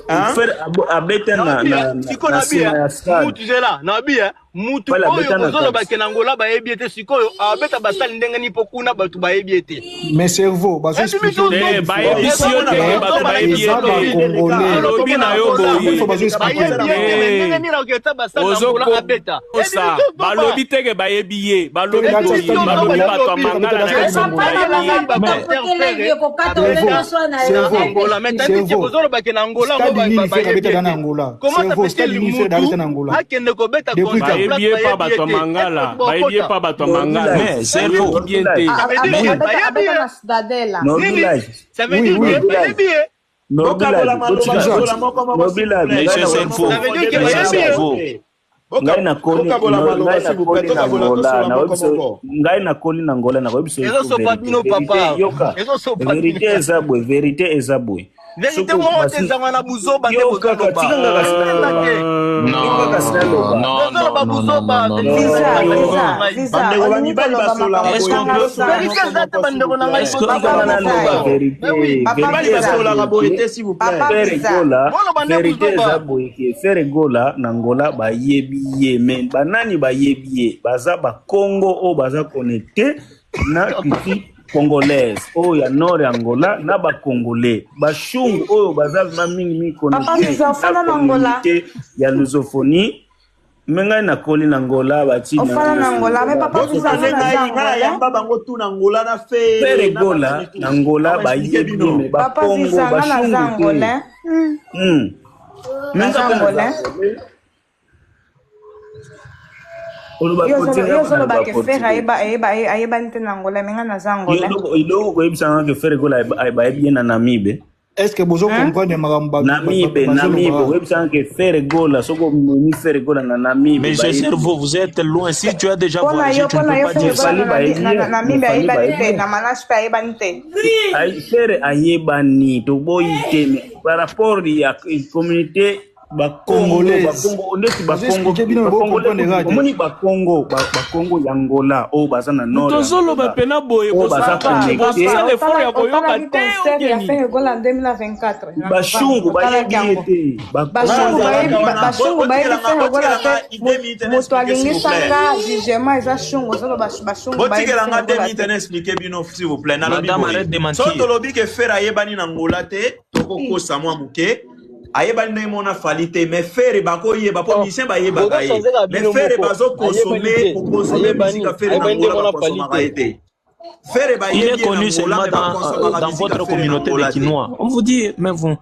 hein Ferre abeta na Nabi na na sikoyo na nabi nsima ya stade mutu zela nabi mutu Fally oyo abeta na bozoloba taxi ke na Angola bayebi ye te sikoyo abeta basali ndenge nini mpo kuna bato bayebi ye te. Mais cerveau, bazo Ebimi expliquer so te une fois. bayebisi yo te ke Mais bato bayebi ye eza te ba congolais. alobi na yo Une boye fois bazo expliquer. bayebi ye te me ndenge nini akoketa basali na Angola abeta. ozokosa Ebimi so zoba. balobi te ke bayebi ye balobi Tobeta boye stade Ebimi so zoba balobi nango. bato ya balobi. mangala na Tobeta Mais stade biso papa nango. na Bayebi bango ngai tokota baconcert pote live Ferre ekokata abeta Cerveau, na olekoswa na yo cerveau, ngai Angola mais mpe tandis ke cerveau. bozoloba ke na Angola yango Stade nini Ferre bayebi abeta ye na te. Angola. Comment ça Cerveau, fait-il stade nini Ferre abeta mutu na Angola. akende kobeta Depuis concert quand? bayebi place ye pa bayebi ye bato ya te? Est-ce mangala bato bayebi ye bakota? pa bato ya mangala Mais Norbilage, cerveau, bayoki bien te Norbilage, Ça veut dire mais ke abeta bayebi abeta ye na Cidadela. nini? Norbilage, Ça veut Oui, dire oui. ke bayebi ye. bokabola Norbilage, maloba botika Exact. tosola moko moko s'il vous Norbilage, plaît ngai monsieur na tosola moko cerveau, Ça veut moko dire ke deux monsieur minutes bayebi s'il ye. vous cerveau, plaît ngai nakoli bokabola maloba ngai s'il vous plaît nakoli na tokabola Angola tosola moko nakoyebisa moko ngai nakoli na Angola nakoyebisa yo Ezosopa vérité bino vérité papa. yoka Ezosopa bino. vérité eza boye vérité eza boye Vérité soki moko te basi ezanga na buzoba nde yo kaka bozoloba. tika nga kasi Eza naloba te. yo kaka kasi naloba non, Bozoloba non, non, non, buzoba. non, non, Vérité Visa, non. eza te visa, bandeko na ngai. visa. bandeko Olingi bamibali koloba basololaka makambo Est-ce boye qu'on tanga te peut, tosola sa. Vérité moko eza te moko s'il bandeko vous na ngai plaît est-ce que, Papa tika nga visa, naloba eh. vérité Mais oui. Papa mibali vérité eza visa. basololaka boye boye ke te s'il vous plaît Papa Ferre visa. Gola Boloba nde vérité buzoba. eza boye ke Ferre Gola na Angola bayebi ye me banani bayebi ye baza bakongo oyo baza connecte na culture congolaise oyo ya nord ya Angola na bacongolais bashungu oyo baza vraiment mingimingi Papa connecte visa, na ofanda na Angola. communauté ya lusophonie me ngai nakoli na Angola batina Ofanda na Angola. Mais papa visa, bokutane nga naza ngai ngai Angolais. nayamba bango tu na Angola na Ferre Ferre na Gola banani tu na Angola nakoexplike bayebi ye bino me Papa bakongo visa, nga naza bashungu te Angolais. Hmm. Me nga Naza mpe naza Angolais. Angolais oloba Yo portugais yo nga mpe ozoloba naloba ke Ferre portugais ayeba ayeba ayebani te na Angola, mais nga naza yo Angolais. eloko koyebisanga ke Ferre Gola bayebi ye na Namibe Est-ce que bozo Hein? comprendre makambo Namibe Namibe bazoloba? okoyebisanga ke Ferre Gola soki omemi Ferre Gola na Namibe Monsieur bayebi ye Cerveau, vous êtes loin. Si tu as déjà Mpona voyagé, yo tu ne mpona peux yo pas Ferre dire Gola ça. mais Fally na bayebi na ye na mais Namibia Fally ayebani bayebi te, ye na Malashi mpe ayebani te. Ferre ayebani toboyi te mais par rapport ya communauté Bakongo, Congolaise. Bakongo, ndeti Bazo Bakongo, expliquer bino bo Bakongolais comprendre kutu, kaka te. omoni Bakongo, Bakongo ya Angola oyo baza na nord ya tozoloba Angola, mpena boye oyo baza connecte, bosala effort ya koyoka otalaki te concert ya obieni Ferre Gola 2024 na novembre Bashungu otalaki bayebi ye yango te, Bakongo bashungu bayebi bashungu bayebi botikelanga Ferre Gola botikelanga te deux minutes na moto expliquer s'il vous plaît alingisanga jugement eza shungu ozoloba bashungu bayebi botikelanga Ferre deux Gola minutes te na expliquer bino s'il vous plaît nalobi Madame, boye arrête de so mentir. tolobi ke Ferre ayebani na Angola te tokokosa mwa moke ayebani ndenge mona Fally te mais Ferre bakoyeba po Oh, musicien bayebaka bozo ye changer kaka mais bino Ferre moko. bazokonsome Ayebani te. kokonsome Ayebani. musique ya Ferre na Ayebani nde Angola mona Fally bakonsomaka ye te. te Ferre Il bayebi est ye na connu Angola seulement mais dans, bakonsomaka dans musique ya votre Ferre na communauté de Angola te Quinoa. On vous dit, mais vous,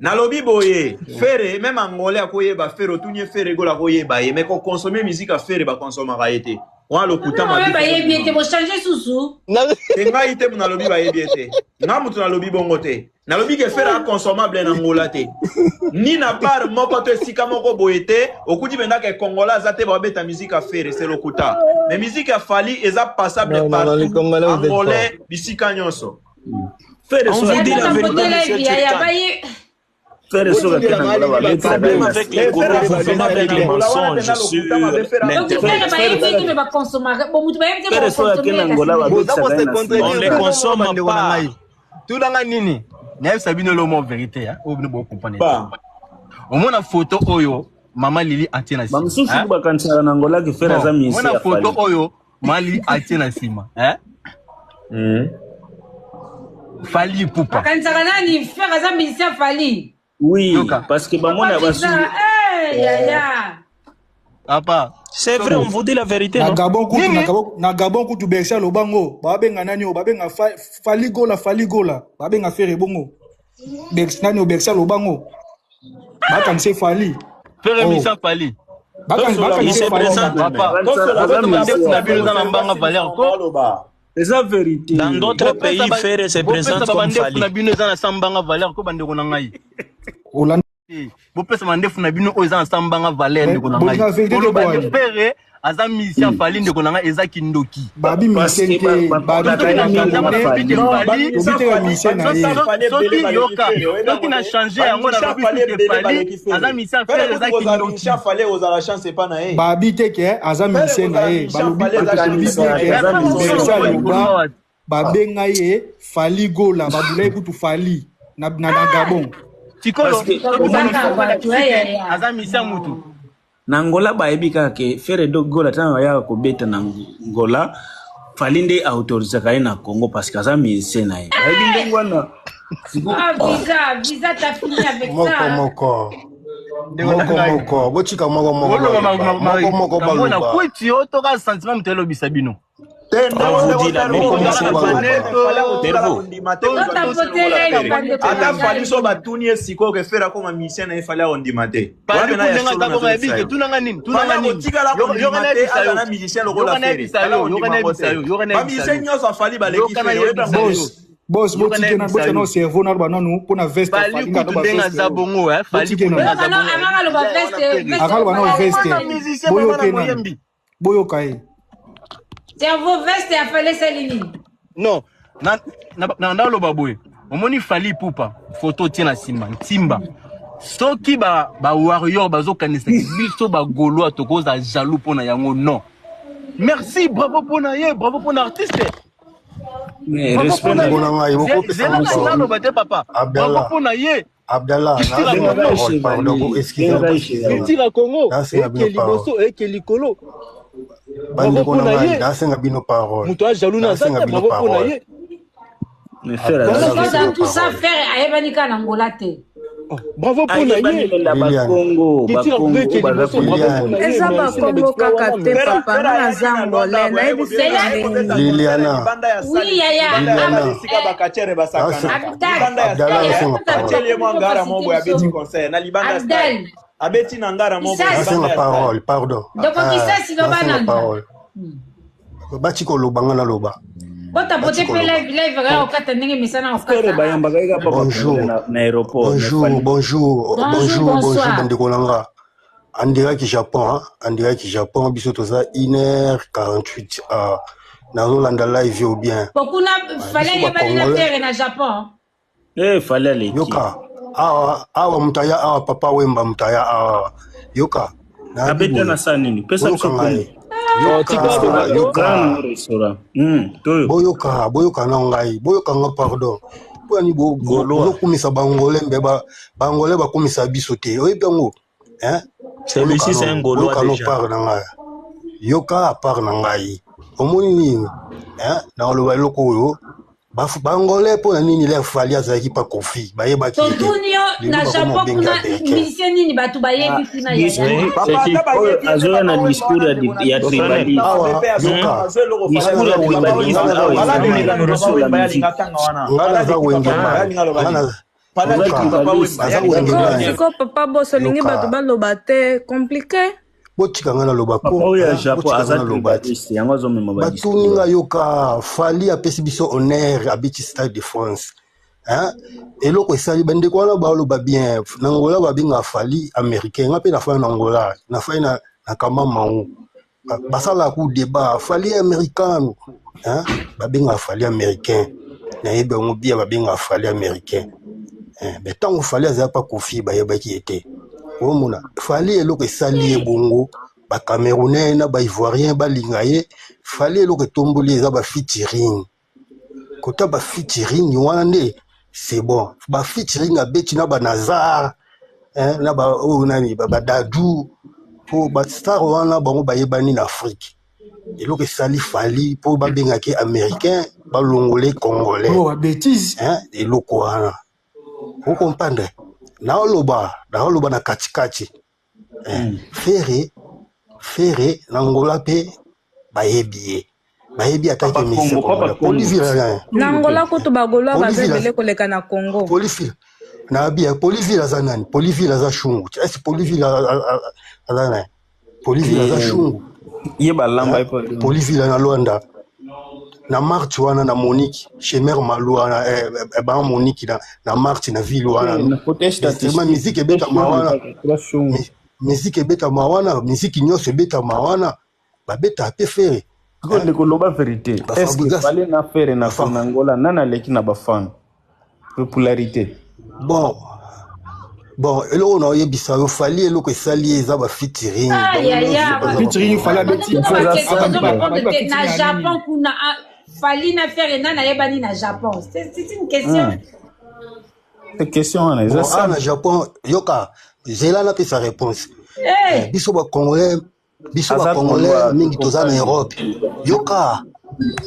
nalobi boye Ferre même angolais akoyeba Ferre otuni ye Ferre Gola akoyeba ye mais kokonsome musique ya Ferre bakonsomaka ye te wana lokuta Oyo mabe bayebi ye te bochange susu te ngai te nalobi bayebi ye te nga moto nalobi bongo te nalobi ke Ferre aconsommable na Angola te ni na bar moko to esika moko boye te okuti mpenza ke congolais aza te babeta musique ya Ferre c'est lokuta mais musique ya Fally eza passable Non, non, non, les partout Congolais, vous êtes forts. angolais bisika nyonso Ferre on soki vous ake dit na la Angola, vérité, monsieur yaya Turkan. baye Ferre soki ake na Botindelanga Angola aleli babetisaka Le ye problème na avec nsima. les te Ferre Gaulois, vous aza venez avec na les Angola wana mensonges mpenza sur lokuta mabe Ferre donc l'Internet. Ferre bayebi ye te me bakonsomaka bo moto bayebi te Ferre soki ake bakonsome na ye kasi Angola nini boza babetisaka ye kose na nsima. On contredire ne bino moko consomme bandeko na pas. ngai tunanga nini nayebisa bino elo mo vérité hein, oyo bino bocomprendre te ba omona photo oyo mama Lili atie na nsima Bamosusu hein? bakanisaka na Angola ke Ferre Bon aza musicien omona ya photo Fally. oyo mama Lili atie na nsima hein? Fally Ipupa bakanisaka nani Ferre aza musicien Fally Oui, yoka parce que papa bamona visa basusu eh yaya papa C'est vrai, on vous dit la vérité, Na non? Gabon kutu, na nini Gabon, na Gabon kutu Bercy alobango, babenga nani oyo, babenga Fally Gola, Fally Gola, babenga Ferre bongo. Bercy nani oyo Bercy alobango, bakanisa Fally. Ferre Oh, musicien Fally bakanisa tosola Il bakanisa se Fally présente na. papa tosola aza bopesa botika mandefu musicien na ya bino eza Fally. na mbanga valeur ko aloba Eza vérité. Dans d'autres bopesa pays, ba Ferre se bopesa présente ba comme bandefu na Fally. bino eza na sambanga valeur ko bandeko na ngai Olanda te bopesa mandefu na bino oyo eza na sambanga valeur mais ndeko na ngai bolinga vérité te koloba ke boani. Ferre aza musicien Fally ndeko na ngai eza kindoki Babi Parce musicien que te, babi soki te na na change congolais, nalobi ke non Fally tobi bamusicien te ka Fally musicien na bamusicien ye. Fally ebele soki baleki yoka Ferre oyebi soki yango na te change yango bamusicien nalobi Fally suke ebele Fally baleki aza Ferre musicien Ferre Ferre kutu eza kozala kindoki musicien Fally ozala chance epa na ye Babi te ke aza Ferre musicien na kozala ye, musicien balobi Fally eza balobi chance bien Bakanisaka ke aza frère Bercy musicien ya ozoloba Fally. likolo aloba awa babenga ye Fally Gola, babula ye kutu Fally na, na, na Gabon. sikoyo Parce que soki balobi tokosaka soki bato balakisi ke yaya aza musicien mutu na Angola bayebi kaka ke Ferre do Gola ntango ayaka kobeta na Angola, Fally nde autorisaka ye na Congo parce que aza musicien na ye. Bayebi ndenge wana. Siko ah visa visa t'as fini avec Moko ça hein? moko. ndeko na Moko ngai moko. Botika moko moko oloba baloba. Moko moko namona baloba. kwiti oyo toka sentiment moto elobisa bino te On ndeko vous ndeko dit la Servo vérité, Moko monsieur moko ozala tozalaka baloba. na neto Fally akotikala Dervo. kondima te kozwa musicien totapote lokola live Ferre bandeko na ata Fally ngai so batuni ye sikoyo ke Ferre akoma musicien na ye Fally akondima te wana Fally mpena ya kundenga solo aza bongo nazolekisa yebi ke yo tunanga nini Fally tunanga nini akotikala yoka kondima te nayebisa aza yo na musicien lokola yoka Ferre nayebisa Fally yo yoka akondima yango nayebisa te yo yoka nayebisa bamusicien yo nyonso afali baleki yoka Ferre oyebi nayebisa yango te yo Boss, boss, yoka botike na nayebisa botika yo na cerveau na loba nanu mpona veste ya Fally Fally nga kutu loba ndenge veste aza oyo. bongo eh Fally Botike kutu ndenge nanu. aza oyoka no bongo amaka eh loba eza wana veste Ferre veste Akaloba oyo nanu Fally veste. mwana alati musicien mama Boyoka na ye nanu. moyembi Boyoka ye. cerveau veste ya Fally esali nini non na na naloba boye omoni Fally Ipupa photo tie na nsima ntimba soki ba ba warrior bazokanisa biso ba gaulois tokozala jaloux mpona yango non merci bravo mpona ye bravo mpona artiste mais bravo respect mpona na Ndeko ye na ngai, bokopesa zela ngo ngai parole. naloba te papa bravo Abdallah, mpona ye Abdallah, culture ya nasenga congo bengaka ye parole. Pardon, chevalier, excusez bengaka ye excusez chevalier. culture ya congo Nasenga eke bino parole. liboso eke likolo bravo Bandeko na mpona ngai, ye nasenga bino parole. moto ajalou na aza Nasenga te bino bravo mpona parole. ye Mais Ferre aza Abdallah, sikoyo nasenga dans tout ça parole. Ferre ayebani kaka na Angola te Oh, bravo mpona ayebani ye mela Liliane, Bakongo, culture ya congo Bakongo eke oyo baza liboso bravo connecte. mpona ye eza merci na bakongo baexploit kaka wana te merci Ferre papa Ferre nga ayaki naza na Luanda angolais boye aye nayebisi yo kobeta na aye ndenge kobeta nini concert ya Liliana, libanda ya oui salle yaya libanda ya Liliana, salle esika bakatiere basakanaka Abdal libanda ya Abdallah stade eh nasenga parole. atieli ye mwa ngara mo boye abeti biso concert na libanda ya stade Abdal abeti na ngara mo boye Kisasi Nasenga libanda ya stade parole, pardon. ndeko Ah, Kisasi loba nasenga nanu parole. Batika oloba nga naloba. botapote Batika mpe oloba. live live kaka kokata ndenge misana Ferre kokata bayambaka ye kaka pa Bonjour. Bakongolais na aéroport mais Bonjour, Fally bonjour, bonjour bonjour, bonjour, bonsoir bandeko na nga. En direct Japon, hein? En direct Japon, biso toza 1h48 ah, nazolanda live yo bien. po kuna Ah, Fally biso ayebani na bacongolais Ferre na Japon eh Fally aleki. yoka. Awa awa moto aya awa papa Wemba moto aya awa. Yoka. Nayebi Abeta boye. na saa nini? Pesa Boyoka biso ngai. kombo. Yoka, Tika aloba ko. yoka. Grand restaurant. Toyo. Boyoka, boyoka na ngai. Boyoka nga pardon. Mpo yani Gaulois. bozokumisa bangolais mbe bangolais bakumisa biso te. Oyebi yango? Hein? Boyoka Celui-ci, c'est un no, Gaulois boyoka no déjà. part na ngai. Yoka part na ngai. Omoni nini? Hein? Nakoloba eloko oyo. Bangolais mpo na nini le Fally azalaki pa Kofi bayebaki ye te. Totuni yo Lelo na bakoma Japon kobenga kuna américain. musicien nini bato bayebi kuna yaya. Oyo Oyo azoya na discours ya tribalisme. Awa yoka, Discours ya tribalisme awa ezali sur la musique. nga naza wenge man, nga naza Oza yoka, tribaliste. naza wenge man. Siko papa boss olingi Yoka. bato baloba te compliqué. Botika nga naloba Papa ko, oyo ya hein, Japon botika nga aza naloba te. tribaliste, yango azomema ba discours Batuni nga wana. yoka, Fally apesi biso honneur abeti Stade de France. Hein? Eloko esali bandeko wana baloba bien. Na Angola babengaka Fally américain. Nga mpe nafai na Angola, nafai na Kamamau. Basalaka ku débat Fally americano. Hein? Babengaka Fally américain. Nayebi yango bien babengaka Fally américain. Eh, mais ntango Fally azalaki pa Kofi bayebaki ye te. Omona Fally eloko esali ye bongo ba Camerounais na ba Ivoirien balinga ye. Fally eloko etomboli eza ba featuring. Kota ba featuring wana nde c'est bon. Ba featuring abeti na ba Nazar, hein, na ba oyo nani ba, ba Dadju po ba star wana bango bayebani na Afrique. Eloko esali Fally po babengaki américain balongole congolais. Oh, ba bêtise. Hein, eloko wana. Okomprendre? Naoloba, naoloba na katikati. Eh, Ferre, Ferre na Angola mpe bayebi ye. Bayebi ata Papa ke musicien Congo, Papa congolais. Congo. Polyville, Na Angola kutu bagolois baza Polyville, ebele koleka na Congo. Polyville. Na bia Polyville aza nani? Polyville aza shungu. Est-ce Polyville aza nani? Polyville aza shungu. Ye balamba ye pa. Polyville na Luanda. Na marche wana na Monique, chez mère Malou wana ba Monique na marche na ville wana. Na côté Instrument statistique, musique ebetama wana. trois shungu. Musique ebetama wana, musique nyonso ebetama wana. Babeta pe Ferre. Sikoyo ndeko loba vérité. Ba Est-ce que Fabregas. Fally na Ferre na na Angola nani aleki na ba fan? Popularité. Bon, eloko na oyebisa yo Fally eloko esali ye eza ba featuring. Ah, Bango nyonso yaya. baza ba Featuring Fally Congolais. abeti. Ba question Eza ozo simple. répondre te na Abeti na Japon nini? kuna ah, Fally na Ferre nani ayebani na Japon. C'est une question. C'est question wana eza Bon, awa na simple. Japon, yoka, zela napesa réponse. Hey. Eh, biso ba Congolais, biso ba Aza Congolais Gaulois, mingi toza na tokokani. Europe. Yoka,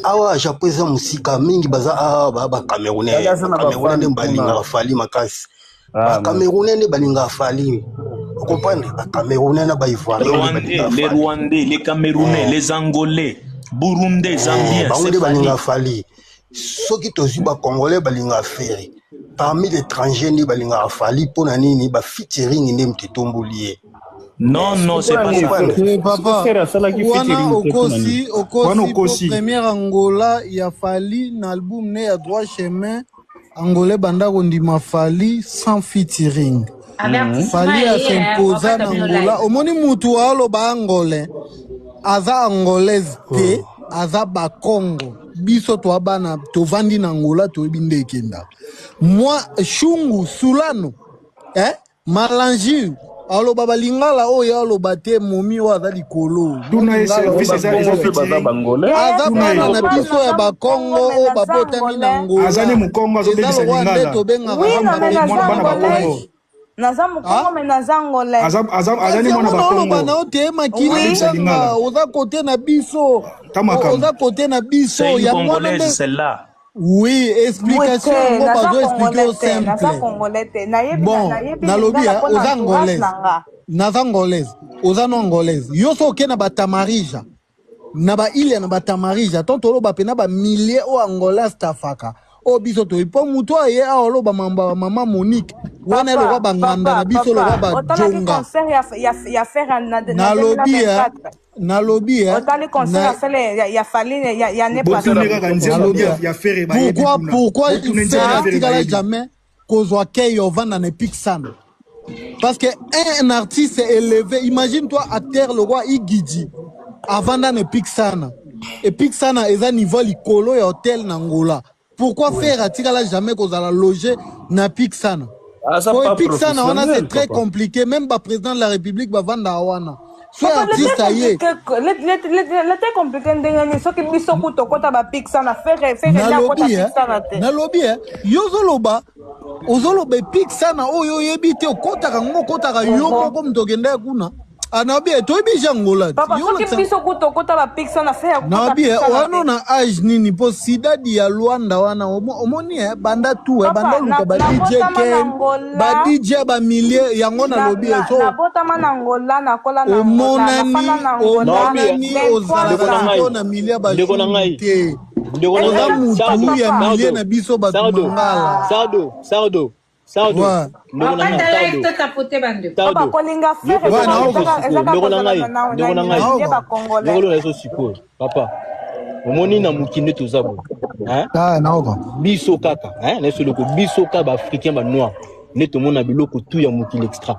awa Japon eza mosika mingi baza awa ba Fally Camerounais, aza ba na ba Camerounais fan nde kuna. balingaka Fally makasi. Ba Ah, merci. Camerounais nde balingaka Fally. Okomprendre? Ba Camerounais na ba Les Ivoirien nde Rwandais, balingaka les Fally. Rwandais, les Camerounais, Eh, les Angolais, Burundais, Zambiens, bango c'est nde Fally. balingaka Fally. Soki tozwi ba Congolais balingaka Ferre. Parmi l'étranger nde balingaka Fally mpo na nini ba featuring nde moto etomboli ye. Non, non, c'est Mpona pas nini ça. Comprendre? Ferre? Eh, Soki papa Ferre asalaki wana featuring te mpona nini? okosi Wana okosi po okosi. première Angola ya Fally na album ne ya droit chemin angolais banda kondima Fally sans featuring. Avertissement Fally eye asimposa wakata na bino Angola live. omoni mutu aloba angolais aza angolaise te aza bakongo biso toa bana tovandi na Angola toyebi nde ekenda mwa shungu sulano eh? malangi aloba balingala oyo aloba te momi oyo aza likolo Tuna ye molingala service oyo eza Bakongo eza mpe baza featuring. bangolais. aza Tuna bana ye. na Papa biso ya naza bakongo mokongo me oyo naza babotami na angolais. Aza Angola ne mokongo eza azobebisa lokwa nde lingala. tobengaka Oui, Aza non, mais mokongo naza mwana bana angolais. bakongo. Naza mokongo Ah? me naza angolais. Aza kasi ne mwana yango naoloba bakongo. na yo te makili Oui. Abebisa ezanga lingala. oza kote na biso Ta makambo. oza kote na biso C'est une yango wana Congolaise, nde celle-là. oui Oui explication te, yango naza bazo explike yo congolais te, naza simple congolais te. Nayebi na bon nayebi nalobi lingala eh, mpona oza entourage angolaise na nga. naza angolaise oza no angolaise yo so oke na batamarija na baile na batamarija to toloba mpe na bamilie oyo angola astafaka oyo biso toyebi mpo motu aye awa oloba mambo ya mama monique wana Papa, elokwa banganda papa, na biso lokwa papa, otalaki bajonga concert ya Ferre na nalobi eh, 2024. nalobi eh, Otali concert ya na Fally ya Fally ya année Botuna passée. kaka nzembo nalobi ya eh, ya Ferre bayebi pourquoi kuna. pourquoi Botuna nzembo Ferre ya Ferre atikala bayebi. jamais kozwa kei ovanda na epikisana parce que un artiste élevé imagine toi acteur le roi Igidi avanda na epikisana epikisana eza niveau likolo ya hôtel na Angola pourquoi Oui. Ferre atikala jamais kozala loger na Pixana? Aza Po pas epikisana wana c'est professionnel très papa. compliqué, même baprésident de la république bavandaka wana so Papa, le artiste te aye. compliqué, le te compliqué ndenge nini soki biso kutu okota bapikisana Ferre Ferre nde akota Nalobi eh, pikisana te. nalobi eh, yo ozoloba, ozoloba epikisana oyo oyebi te, okotaka ngo, okotaka yo moko moto okendaki kuna. Ah, nalobi eh, toyebi ja Angola te. Papa, Yo soki olakisa biso kutu okota bapikisana Ferre akota nalobi eh, pikisana wana te. na age nini mpo sidadi ya Luanda wana omoni eh, banda tu eh, banda Papa, oluka ba DJ nabotama na Ken, ba Angola, DJ ba milie yango na, nalobi eh, na, so nabotama na Angola, nakola na Angola, omonani nafanda na Angola Naobi, eh, omonani 23 ndeko ozalaka na ans. ngai, sikoyo na milie ya ndeko na bashungu ngai, te, ndeko na oza ngai, mutu Sardo, ya milie Sardo, na biso bato Sardo, mangala. Sardo, Sardo, Sardo, Ouais. ndeko na ngai, Wakata like Sardo, totapote bandeko. Papa, Sardo, kolinga yo Ferre Ouais, koloba ezaka na biso naoka ezaka sikoyo, ezaka ndeko na kozala ngai, na, na, ndeko na, na na ngai, milie naoka ndeko bacongolais. na biso sikoyo, papa, omoni na mokili nde toza boye, hein? Ah, naoka Biso kaka, hein? Na biso eloko, biso kaka baafricain banoir nde tomona biloko tu ya mokili extra.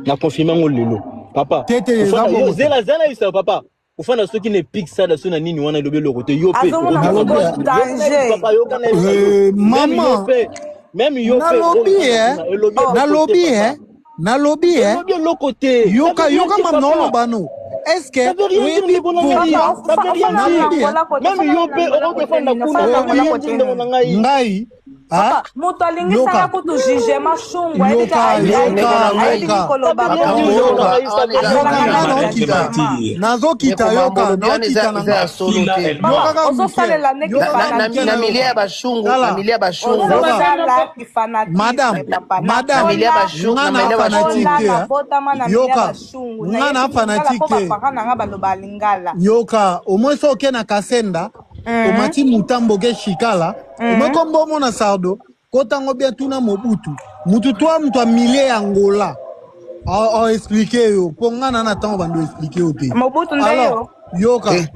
Na confirme yango lelo papa, te te, eza kofanda yo bongo te. zela zela yebisa papa, kofanda soki na epikisada so na nini wana elobi eloko te, yo mpe Azomona Nalobi okofanda eh, sikoyo kuna, yoka na yebisa danger. papa, yoka na yebisa yo, meme yo maman mpe, meme yo mpe nalobi okofanda eh, kuna elobi Oh, eloko te nalobi eh, papa, nalobi eh, elobi eloko te, ça yoka veut rien yoka dire mam papa, naoloba no est-ce ça que veut rien dire oyebi ndeko na ngai, pourquoi papa, ça veut rien ofanda na dire. nalobi eh, Angola kote, Meme ofanda yo na mpe Angola okoki kote kofanda nini, kuna, ofanda na ça veut Angola rien oyebi kote dire ndeko na nini. ngai. ngai ah, Papa, moto alingisaka yoka kutu jugement shungu, ayebi yoka ka ayebi yoka Ndeko na ngai, ayebi yoka Ça koloba veut rien makambo dire ndeko na ozoloba bongo. ngai, ça wana veut eza rien yoka dire. nga eza naokita mentir. nazokita Ndeko yoka mambo olobi wana eza naokita na eza nga ya solo Kila te. elle-même. yoka Papa, kaka moke ozosalela ndenge yoka Na, kaka na, na, moke na na milie yoka ya bashungu, na tala milie ya bashungu, yoka ozosala kifanatisme madame papa. na madame milie ya Nakola, bashungu, nga na na milie ya fanatique nakola, te eh. nabotama na milia Yoka bashungu. nga na Nayebi lingala fanatique mpo te. baparent na nga baloba lingala. Yoka au moins soki oke na Kasenda, omati Mutambo oke Shikala, omoi kombo omona Sardo kotango bien tuna Mobutu mutu to mutu amilie ya Angola aexplike yo mpo nga na na ntango bando explike yo te. Mobutu nde Alors yo. yoka Eh,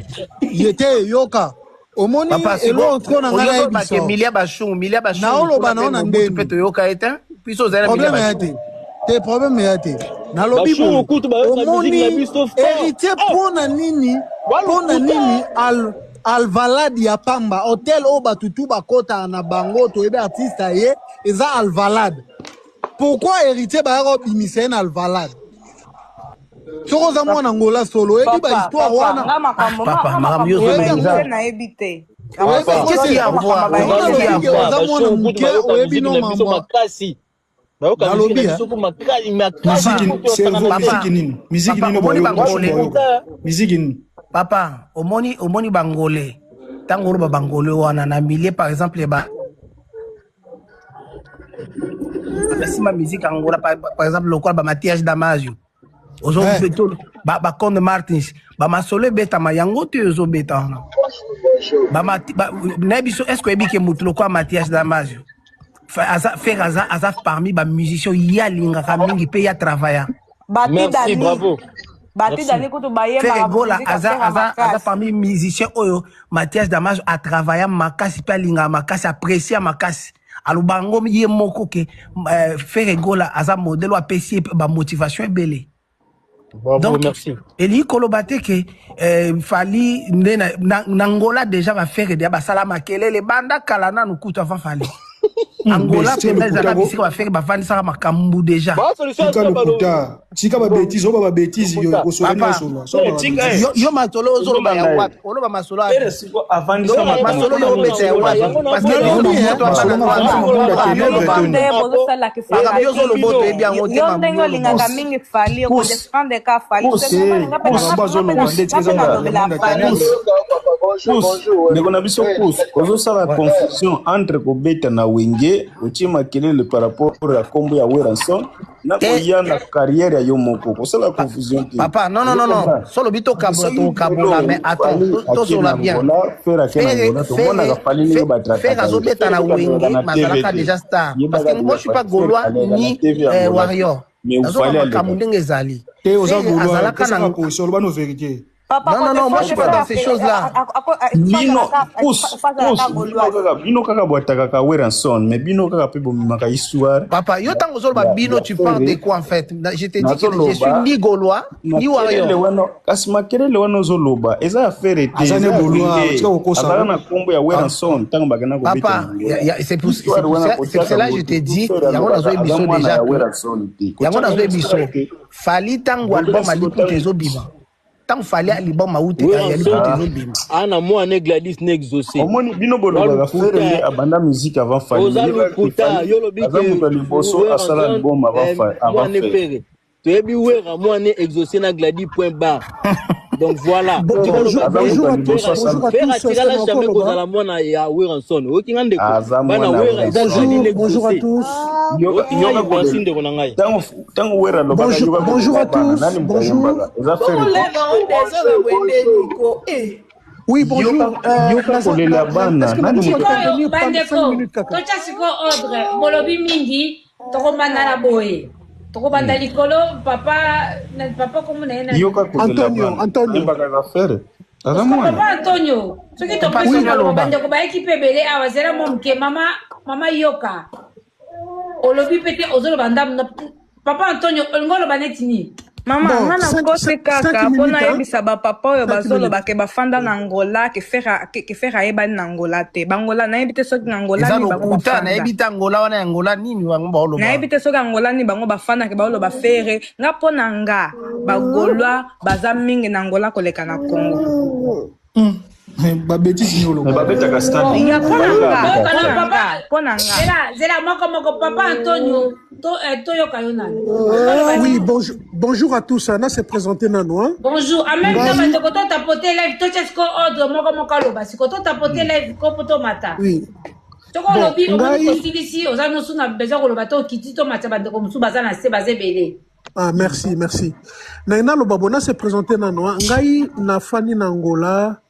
ye te yoka omoni papa siko eloko sikoyo na ngai olingi oloba nayebisa ke milia bashungu, milia bashungu naoloba kuna nao mpe na Mobutu mpe ndeni toyoka ye te, biso ozali na milia problème ya te bashungu. te problème ya te nalobi Bashungu boye kutu bayoka musique na omoni biso fort. héritier Eh, mpo na nini mpo na walokuta. nini Alvalade ya pamba hotel oyo bato tu bakotaka na bango toyebi artiste aye eza Alvalade, pourquoi héritier bayaka kobimisa ye na Alvalade? Soki oza mwana Ngola solo oyebi Papa, bahistoire papa, wana nga makambo, Ah, nga papa, nga makambo makambo yo ya oyebi ozoloba yango eza héritier nayebi te. oyebi Papa, yango qu'est-ce te qu'il y a à Makambo voir? ba yango Qu'est-ce qu'il y nalobi a à ke voir? oza mwana bashungu kutu moke bayoka oyebi musique no na biso mambo makasi. Bayoka musique nalobi na eh. biso ku makasi, makasi Miziki kutu basakana cerveau, te. miziki Papa, nini? Miziki papa, nini omoni bayoka bashungu bangole. bayoka? Lokuta. Miziki nini? Papa, omoni omoni bangole. Ntango oloba bangole wana na milieu par exemple ya ba basima musique Angola par exemple lokola ba Mathias Damasio. Ozo Eh. beto ba ba Conde Martins, ba masolo ebetama yango te ozobeta wana. Ba mati ba na biso est-ce que oyebi ke mutu lokola Mathias Damasio aza Ferre aza aza parmi ba musiciens ya lingaka mingi pe ya travailla. Bati Merci, Dani, bravo. Bati Merci. Dani kutu Ferre bayembaka Gola musique ya aza Ferre aza aza makasi. parmi musicien oyo Mathias Damas a travailla makasi pe alingaka makasi apprécier makasi aloba yango ye moko ke Ferre Gola aza modèle oyo apesi ye ba motivation ebele. Bravo, Donc merci. elingi koloba te ke Fally nde na Angola déjà ba Ferre deja basala makelele banda kala nanu kutu avant Fally. Angola Tika mpenza lokuta ezalaka ko. bisika ba Ferre bavandisaka makambo déjà. Ba solution Tika aza balo. lokuta. Tika ba bêtise, oba ba bêtise yo Lokuta. kosola Papa, nyoso so ba Tika bêtise. yo, yo masolo ozoloba ozolanda ya ye wapi? Oloba masolo Ferre wapi? siko avandisa Yo na makambo Masolo mpona yo nini obeta ya Angola wapi? yango na Parce que boya biso nalobi eh, bamoto Masolo abana nga avandisa Luanda. makambo ya Papa, ténèbres bino toni. nde bozosalaka Makambo yo ozoloba fanatisme. otoyebi yango te, Yo makambo ndenge yo oloba. olingaka mingi Fally, Kus, okodefendre ka Fally. kus, C'est normal, nga mpe na kus, nga Makambo nga mpe azoloba na ndeti nga eza mpe ya nalobela monde ya Fally. ténèbres. kus, ndeko na biso kus, ozosala confusion entre kobeta na wenge otie makelele par rapport ya kombo ya Werrason na Te koya na carrière ya yo moko, kosala confusion te. papa, non non non non. Ozokomprendre? Solo bi tokabola Soki tokabola lelo mais attends, Fally ake na tozola bien. Angola, Ferre ake na Ferre Angola, tomonaka Ferre Fally ndenge Ferre batrakaka ye. azobeta Ferre na kutu alekaka Wenge na TV mazalaka te, déjà star. Parce yebaka que moi déjà je suis pas Ferre gaulois alekaka na ni TV ya Angola te, warrior. mais Nazoba Fally makambo alekaka. ndenge ezali. Te oza Ferre gaulois, azalaka pesaka na position, oloba no vérité. Papa, Non, non, non, moi je suis pas dans ces choses-là. Bino pousse pousse bino kaka bino kaka boatakaka Werrason mais bino kaka pe bomemaka histoire. Papa, yo tango ozoloba ya bino, ya tu parles de Ferre quoi en fait? Je te dis que je suis nazoloba ni Gaulois, ni makelele Warrior. wana kasi makelele wana ozoloba eza ya Ferre te Aza eza ne ya Gaulois, Wenge tika kokosa azalaka yo. na nkombo ya Werrason ntango bakenda kobeta Papa, na Angola c'est pour, c'est histoire pour wana ça, c'est pour kotiaka cela que ngo je te te dis, Ferre yango alobaka nazo aza biso mwana déjà ya que Werrason te yango kotiaka nazo ngo biso histoire te Fally tango album Gola siko Aliputa ntango ezobima. Tango Fally album auti ya Liputa Werrason ezobima. ana mwana Gladys na exaucé. omoni bino Wa bolobaka Ferre lokuta nde abanda musique avant Fally oza mais yebaka ke lokuta Fally yo lobi aza ke moto ya liboso asala Werrason album avant avant mwana Ferre Ferre toyebi Wera mwana exaucé na Gladys point barre donc voilà Bon, tika bonjour, loba aza te moto bonjour ya à tous, liboso Ferre asala bonjour à Ferre tous. Est-ce que atikala Naoko jamais Loba? kozala mwana ya Werrason oyoki nga ndeko aza bana mwana ya Wera eza Werrason Gladys na Bonjour, bonjour à exaucé tous. yoka oyoki nga yoka Ivoirisi kolela ndeko na ngai ntango ntango Wera alobaka Bonjour, yoka bonjour kolela à bana tous. nani moto Bonjour. ayembaka eza Ferre te Bokolela ngo deja na wende niko. Eh. Oui, bonjour. yoka yoka Naza, kolela na, na, bana est-ce que nani nakoki moto Sikoyo intervenir pendant 5 bandeko minutes kaka? totya sikoyo ordre bolobi mingi tokobanda na boye tokobanda likolo papa na papa kombo na ye nani yoka kolela Antonio, bana Antonio. ayembaka eza Ferre aza Siko mwana papa Antonio soki Papa topesi Oui, yo Antonio maloba aloba. bandeko bayeki mpe ebele awa zela mwa moke mama mama yoka olobi mpe te ozoloba ndambo na papa Antonio olingi oloba neti nini Mama, Bon, nga 5, nakosi 5 kaka mpo minutes, hein? nayebisa bapapa oyo 5 bazoloba minutes. ke bafanda na Angola ke Ferre ke Ferre ayebani na Angola te. Bangola nayebi te soki na Angola Eza nini bango lokuta, bafanda. nayebi te Angola wana ya Angola nini bango baoloba Nayebi wana. te soki Angola nini bango bafanda ke baoloba Ferre. Nga mpo na nga bagaulois baza mingi na Angola koleka na Congo. Ba bêtise ni mais oloba. babetaka stade Ya mpo na Fally nga, kaka toyoka mpo na na papa nga, mpo na nga. zela zela moko moko papa Antonio to, eh, toyoka yo nani ozoloba Oui, nini bonjour, bonjour à tous. Anna s'est présenté nano, hein? Bonjour, en même temps, Ngai, bandeko totapote live totya sikoyo ordre moko moko aloba sikoyo totapote live ko po tomata oui. soki Bon, olobi omoni ngai, tosilisi oza nosu na besoin koloba to okiti tomata bandeko mosusu baza na se baza ebele ah, merci, merci. Na loba bona s'est présenté nano, hein? Ngai na fani na Angola,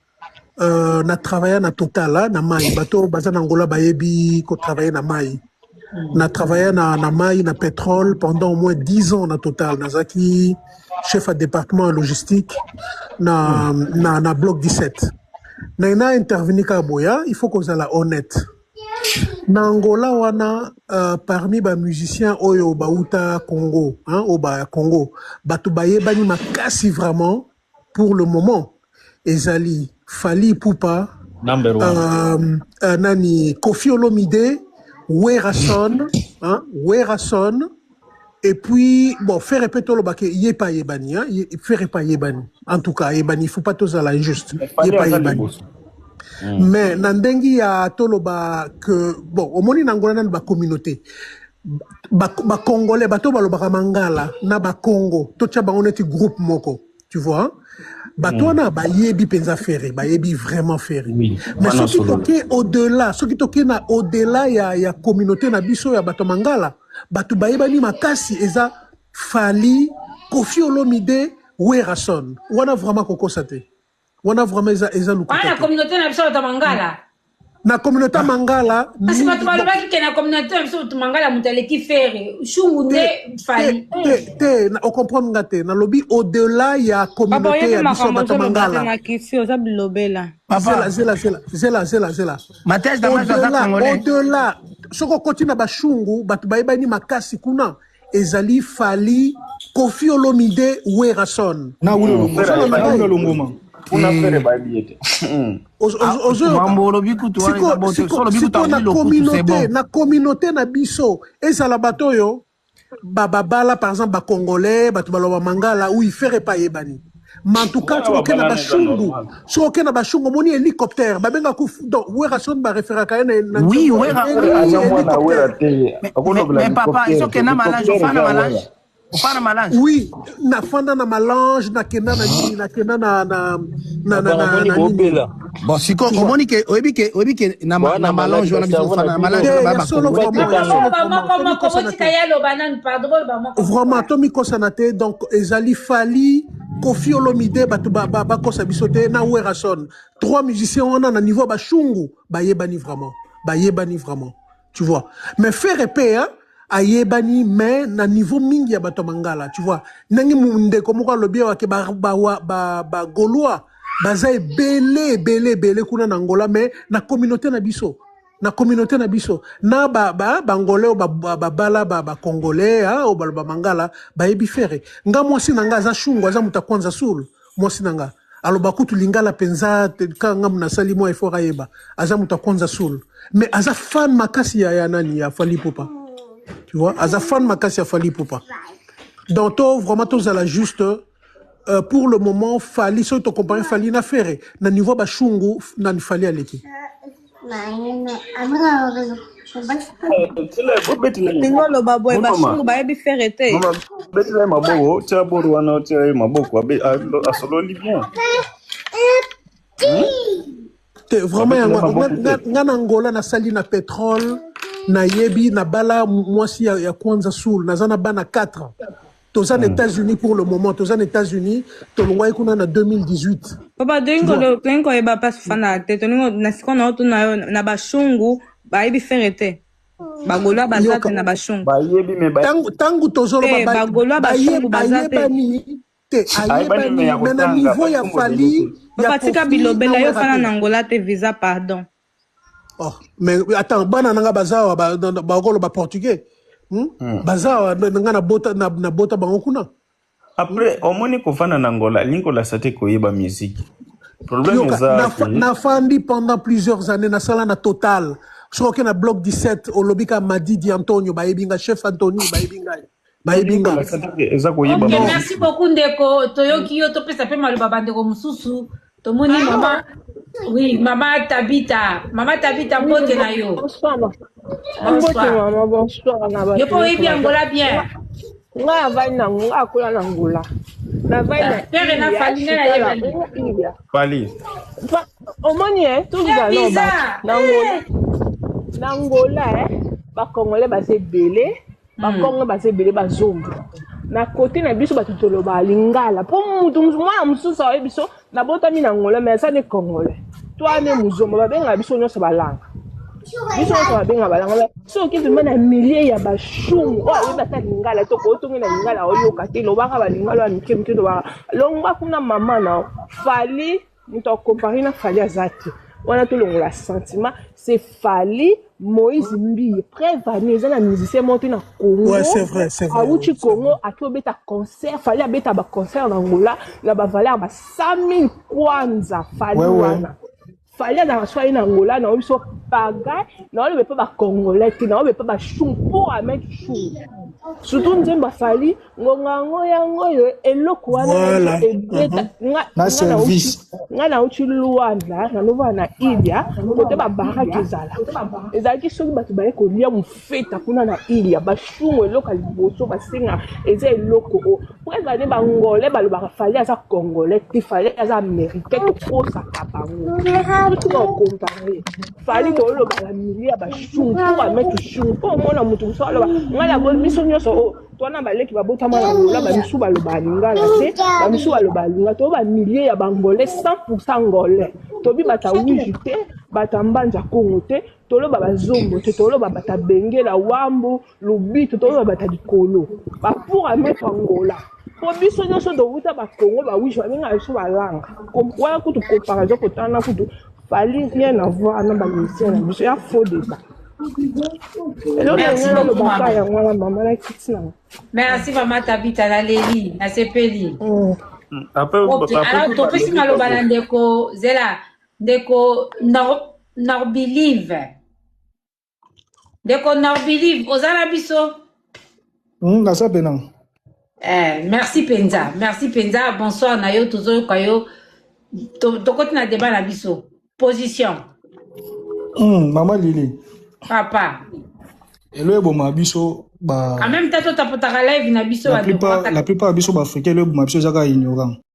na travailla na Total, hein, na mai. Bato baza na Angola bayebi ko travailler na mai. Na travaillé na mai, na pétrole pendant au moins 10 ans na Total. Nazaki chef à département en logistique na bloc 17. Na ina intervenu ka boya, il faut qu'on soit honnête. Na Angola wana parmi ba musiciens oyo bauta Congo, hein, oyo ba Congo, bato bayebani makasi vraiment pour le moment. Ezali Fally Ipupa, Number one. nani Koffi Olomide, Werrason, hein, Werrason, et puis bon faire répéter le bac, yé pas yebani, hein, faire pas yebani. En tout cas, yebani, il faut pas tous la injuste. mais Yé Fally pas aza yebani. liboso Mais na ndenge ya toloba que bon omoni na Angola nani ba communauté ba, ba congolais bato balobaka mangala na ba Congo totia bango neti groupe moko tu vois bato wana bayebi mpenza Ferre bayebi vraiment Ferre Oui, mais wana soki solola. toke au-delà soki toke na au-delà ya communauté na biso ya bato ya mangala bato bayebani makasi eza Fally Koffi Olomide Werrason wana vraiment kokosa te wana vraiment eza wana lokuta na te communauté na biso bato ya mangala na communauté ya mangala kasi mingi bato bon balobaki ke na communauté na biso bato mangala moto aleki Ferre shungu te nde te Fally te te ocomprendre nga te nalobi au-delà ya Papa communauté oyebi ya biso ya makambo bato ya ozoloba te mangala na kisi oza bilobela. zela Papa, zela zela zela zela zela Mathias Damaso aza au-delà congolais. au-delà soki okoti na bashungu bato bayebani makasi kuna ezali Fally Koffi Olomide Werrason Na Willy Ferre Longoma, ozolanda na ayebani Willy ngai liboso Longoma. kuna Ferre bayebi ye te Ah, ozoyoka mambo olobi kutu wana eza siko bote. So siko olobi kutu siko ya na Willy Lokutu, c'est communauté bon. na communauté na biso ezala bato oyo bababala par exemple bacongolais bato baloba mangala oui Ferre pa yebani mais en tout cas wana soki okende na babalana eza bashungu normal soki okende na bashungu omoni hélicoptère babengaka donc Werrason bareferaka ye na Oui, nzembo Wera. Ferre aza mwana Wera hélicoptère te Mais, mais, akolobela mais papa, hélicoptère te soki na malange, hélicoptère ofana eza malange. Wera Ofana malange. oui nafanda na malange nakenda na nini nakenda na na na na Papa na, namoni na nini bobela Bon, siko tu vois omoni ke oyebi ke oyebi ke na bwana na maladi malange wana biso bacerveau ofana na na bino malange te wana ya ba solo congolais vraiment te. ya solo boloba vraiment moko moko tomikosana botika te ye aloba nanu pardon boloba moko moko vraiment tomikosana te donc ezali Fally Koffi Olomide bato bakosa biso te na Werrason trois musiciens wana na niveau ya bashungu bayebani vraiment bayebani vraiment tu vois mais Ferre pe hein, Ayebani mais na niveau mingi ya bato ya mangala, tu vois. Ndenge ndeko moko alobi awa ke ba ba ba, ba, ba Gaulois baza ebele ebele ebele kuna na Angola mais na communauté na biso na communauté na biso na ba ba bangolais oyo babala ba, ba congolais ah, oyo baloba mangala bayebi Ferre. Nga mwasi na nga aza shungu, aza moto ya Kwanza Sul. Mwasi na nga aloba kutu lingala mpenza kaka nga nasali mwa effort ayeba. Aza moto ya Kwanza Sul mais aza fan makasi ya, ya nani, ya Fally Ipupa, tu vois. Aza fan makasi ya Fally Ipupa. Donc to vraiment tozala juste pour le moment Fally, soki tocompare Fally na Ferre na niveau ya bashungu, nani Fally aleki. Ndenge oloba boye, bashungu bayebi Ferre te. Mama, betela ye maboko, tia boro wana, otia ye maboko, asololi bien. Te vraiment. Babetela ye Yango maboko nga, te. nga na Angola nasali na pétrole, nayebi, nabala mwasi ya Kwanza Sul, naza na bana 4. Toza na États-Unis pour le moment, toza na États-Unis, tolongwaki kuna na 2018. Papa, Tu tolingi vois. Tolingi koyeba mpasi fanda te. Tolingi na sikoyo na otuna yo na bashungu bayebi Ferre te. Bagaulois baza Yoka te na bashungu. Bayebi me Ntango ntango tozoloba Te, bagaulois bashungu baza te. bayebani te. Ayebani me Ayebani ya mais na kotanga niveau ya bashungu ebele Fally te. ya Papa, tika Kofi na bilobela yo Wera fana te. na Angola te, visa pardon. Oh, mais attends, bana nanga baza awa bakoloba portugais, Baza awa, nga nabota nabota bango kuna. Après, omoni kofanda na Angola elingi kolakisa te koyeba musique. Problème Yoka, eza ke nafandi pendant plusieurs années, nasala na Total. Soki oke na bloc 17, olobi ka Madidi Antonio, bayebi nga. Chef Antoni, bayebi ngai, bayebi elingi nga. kolakisa te ke eza koyeba Ok, musique. merci beaucoup ndeko. Toyoki yo, topesa mpe maloba bandeko mosusu. Tomoni Allô? mama, oui, mama Tabita. Mama Tabita, Oui, mbote na yo. bonsoir. Mbote Bonsoir. mama, bonsoir na Yo bato mpe nyonso oyebi baza. Angola bien. Ngai avandi na ngai akola na Angola. Navandi na Ferre na Ilha, Fally ngai Chikala, nayebani. o Ilha. Fally. Omoni eh, tozala Eh, nao visa. bato na Angola. Eh. Na Angola eh, bakongolais baza ebele, bakongo baza ebele, bazombo. Na kote na biso bato tolobaka lingala mpo mutu mwana mosusu ayebi biso nabotami na Angola mais aza ne congolais. To ane muzombo babengaka biso nyonso balanga. Biso nyonso babengaka balanga. Soki vraiment na milieu ya bashungu oyo ayebi ata lingala to kotongi na lingala oyoka te, lobaka balingala ya mike mike, lobaka longwa kuna mama na Fally. Moto akompare na Fally aza te wana, tolongola sentiment. C'est Fally, Moïse Mbiye, preuve ani eza na musicien moko te na Congo. Ouais, c'est vrai, c'est vrai. Awuti Congo ake obeta concert. Fally abeta baconcert na Angola na bavaleur ba 100 000 kwanza. Fally Ouais, ouais. wana Fally azalaka so aye na Angola na biso pagai na oloba mpe bacongolais te, na oloba mpe bashungu mpo amet shungu, surtout nzembo afali ngonga yango yango oyo eloko wana na Voilà. biso ebeta. Na Nga nauti service. nga nauti Lwanda, nalova na Ilia kote babarake ezala ezalaki soki bato baye kolia mofeta kuna na Ilia bashungu, eloko ya liboso basenga eza eloko oyo. Preuve ane bangolais balobaka Fally aza congolais te, Fally aza américain. Tokosaka bango, totika kocompare Fally. Toloba na milieu ya bashungu mpo bametu shungu mpo omona moto mosusu aloba ngai naboli biso nyonso oyo twana baleki babotama na Angola, bamisu baloba lingala te, bamisu baloba lingala. To bamilie ya bangolais 100 angolais, tobi bata wiji te, bata mbanja Kongo te, toloba bazombo te, toloba bata bengela wambo lobito, toloba bata likolo bapour amettre Angola mpo biso nyonso towuta bakongo bawiji babengaka biso balanga. Wana kutu comparaison kotana kutu Fally rien à voir na bamusicien na biso ya faux débat. Eloko na Merci ngai beaucoup, nalobaka mama. yango wana mama, nakiti na Merci mama Tabita, naleli, nasepeli. Après, Ok, après alors topesi balobi maloba na bango. ndeko Zela, ndeko Norbilive. Ndeko Norbilive, oza na biso? Naza pena. Eh, merci penza, merci penza. Bonsoir na yo, tozoyoka yo. Tokoti na débat na biso. Position, Mama Lili, papa. Elo eboma biso ba En même temps, totapotaka live na biso la bandeko. plupart la plupart ya biso baafricain, elo eboma biso eza kaka ignorant.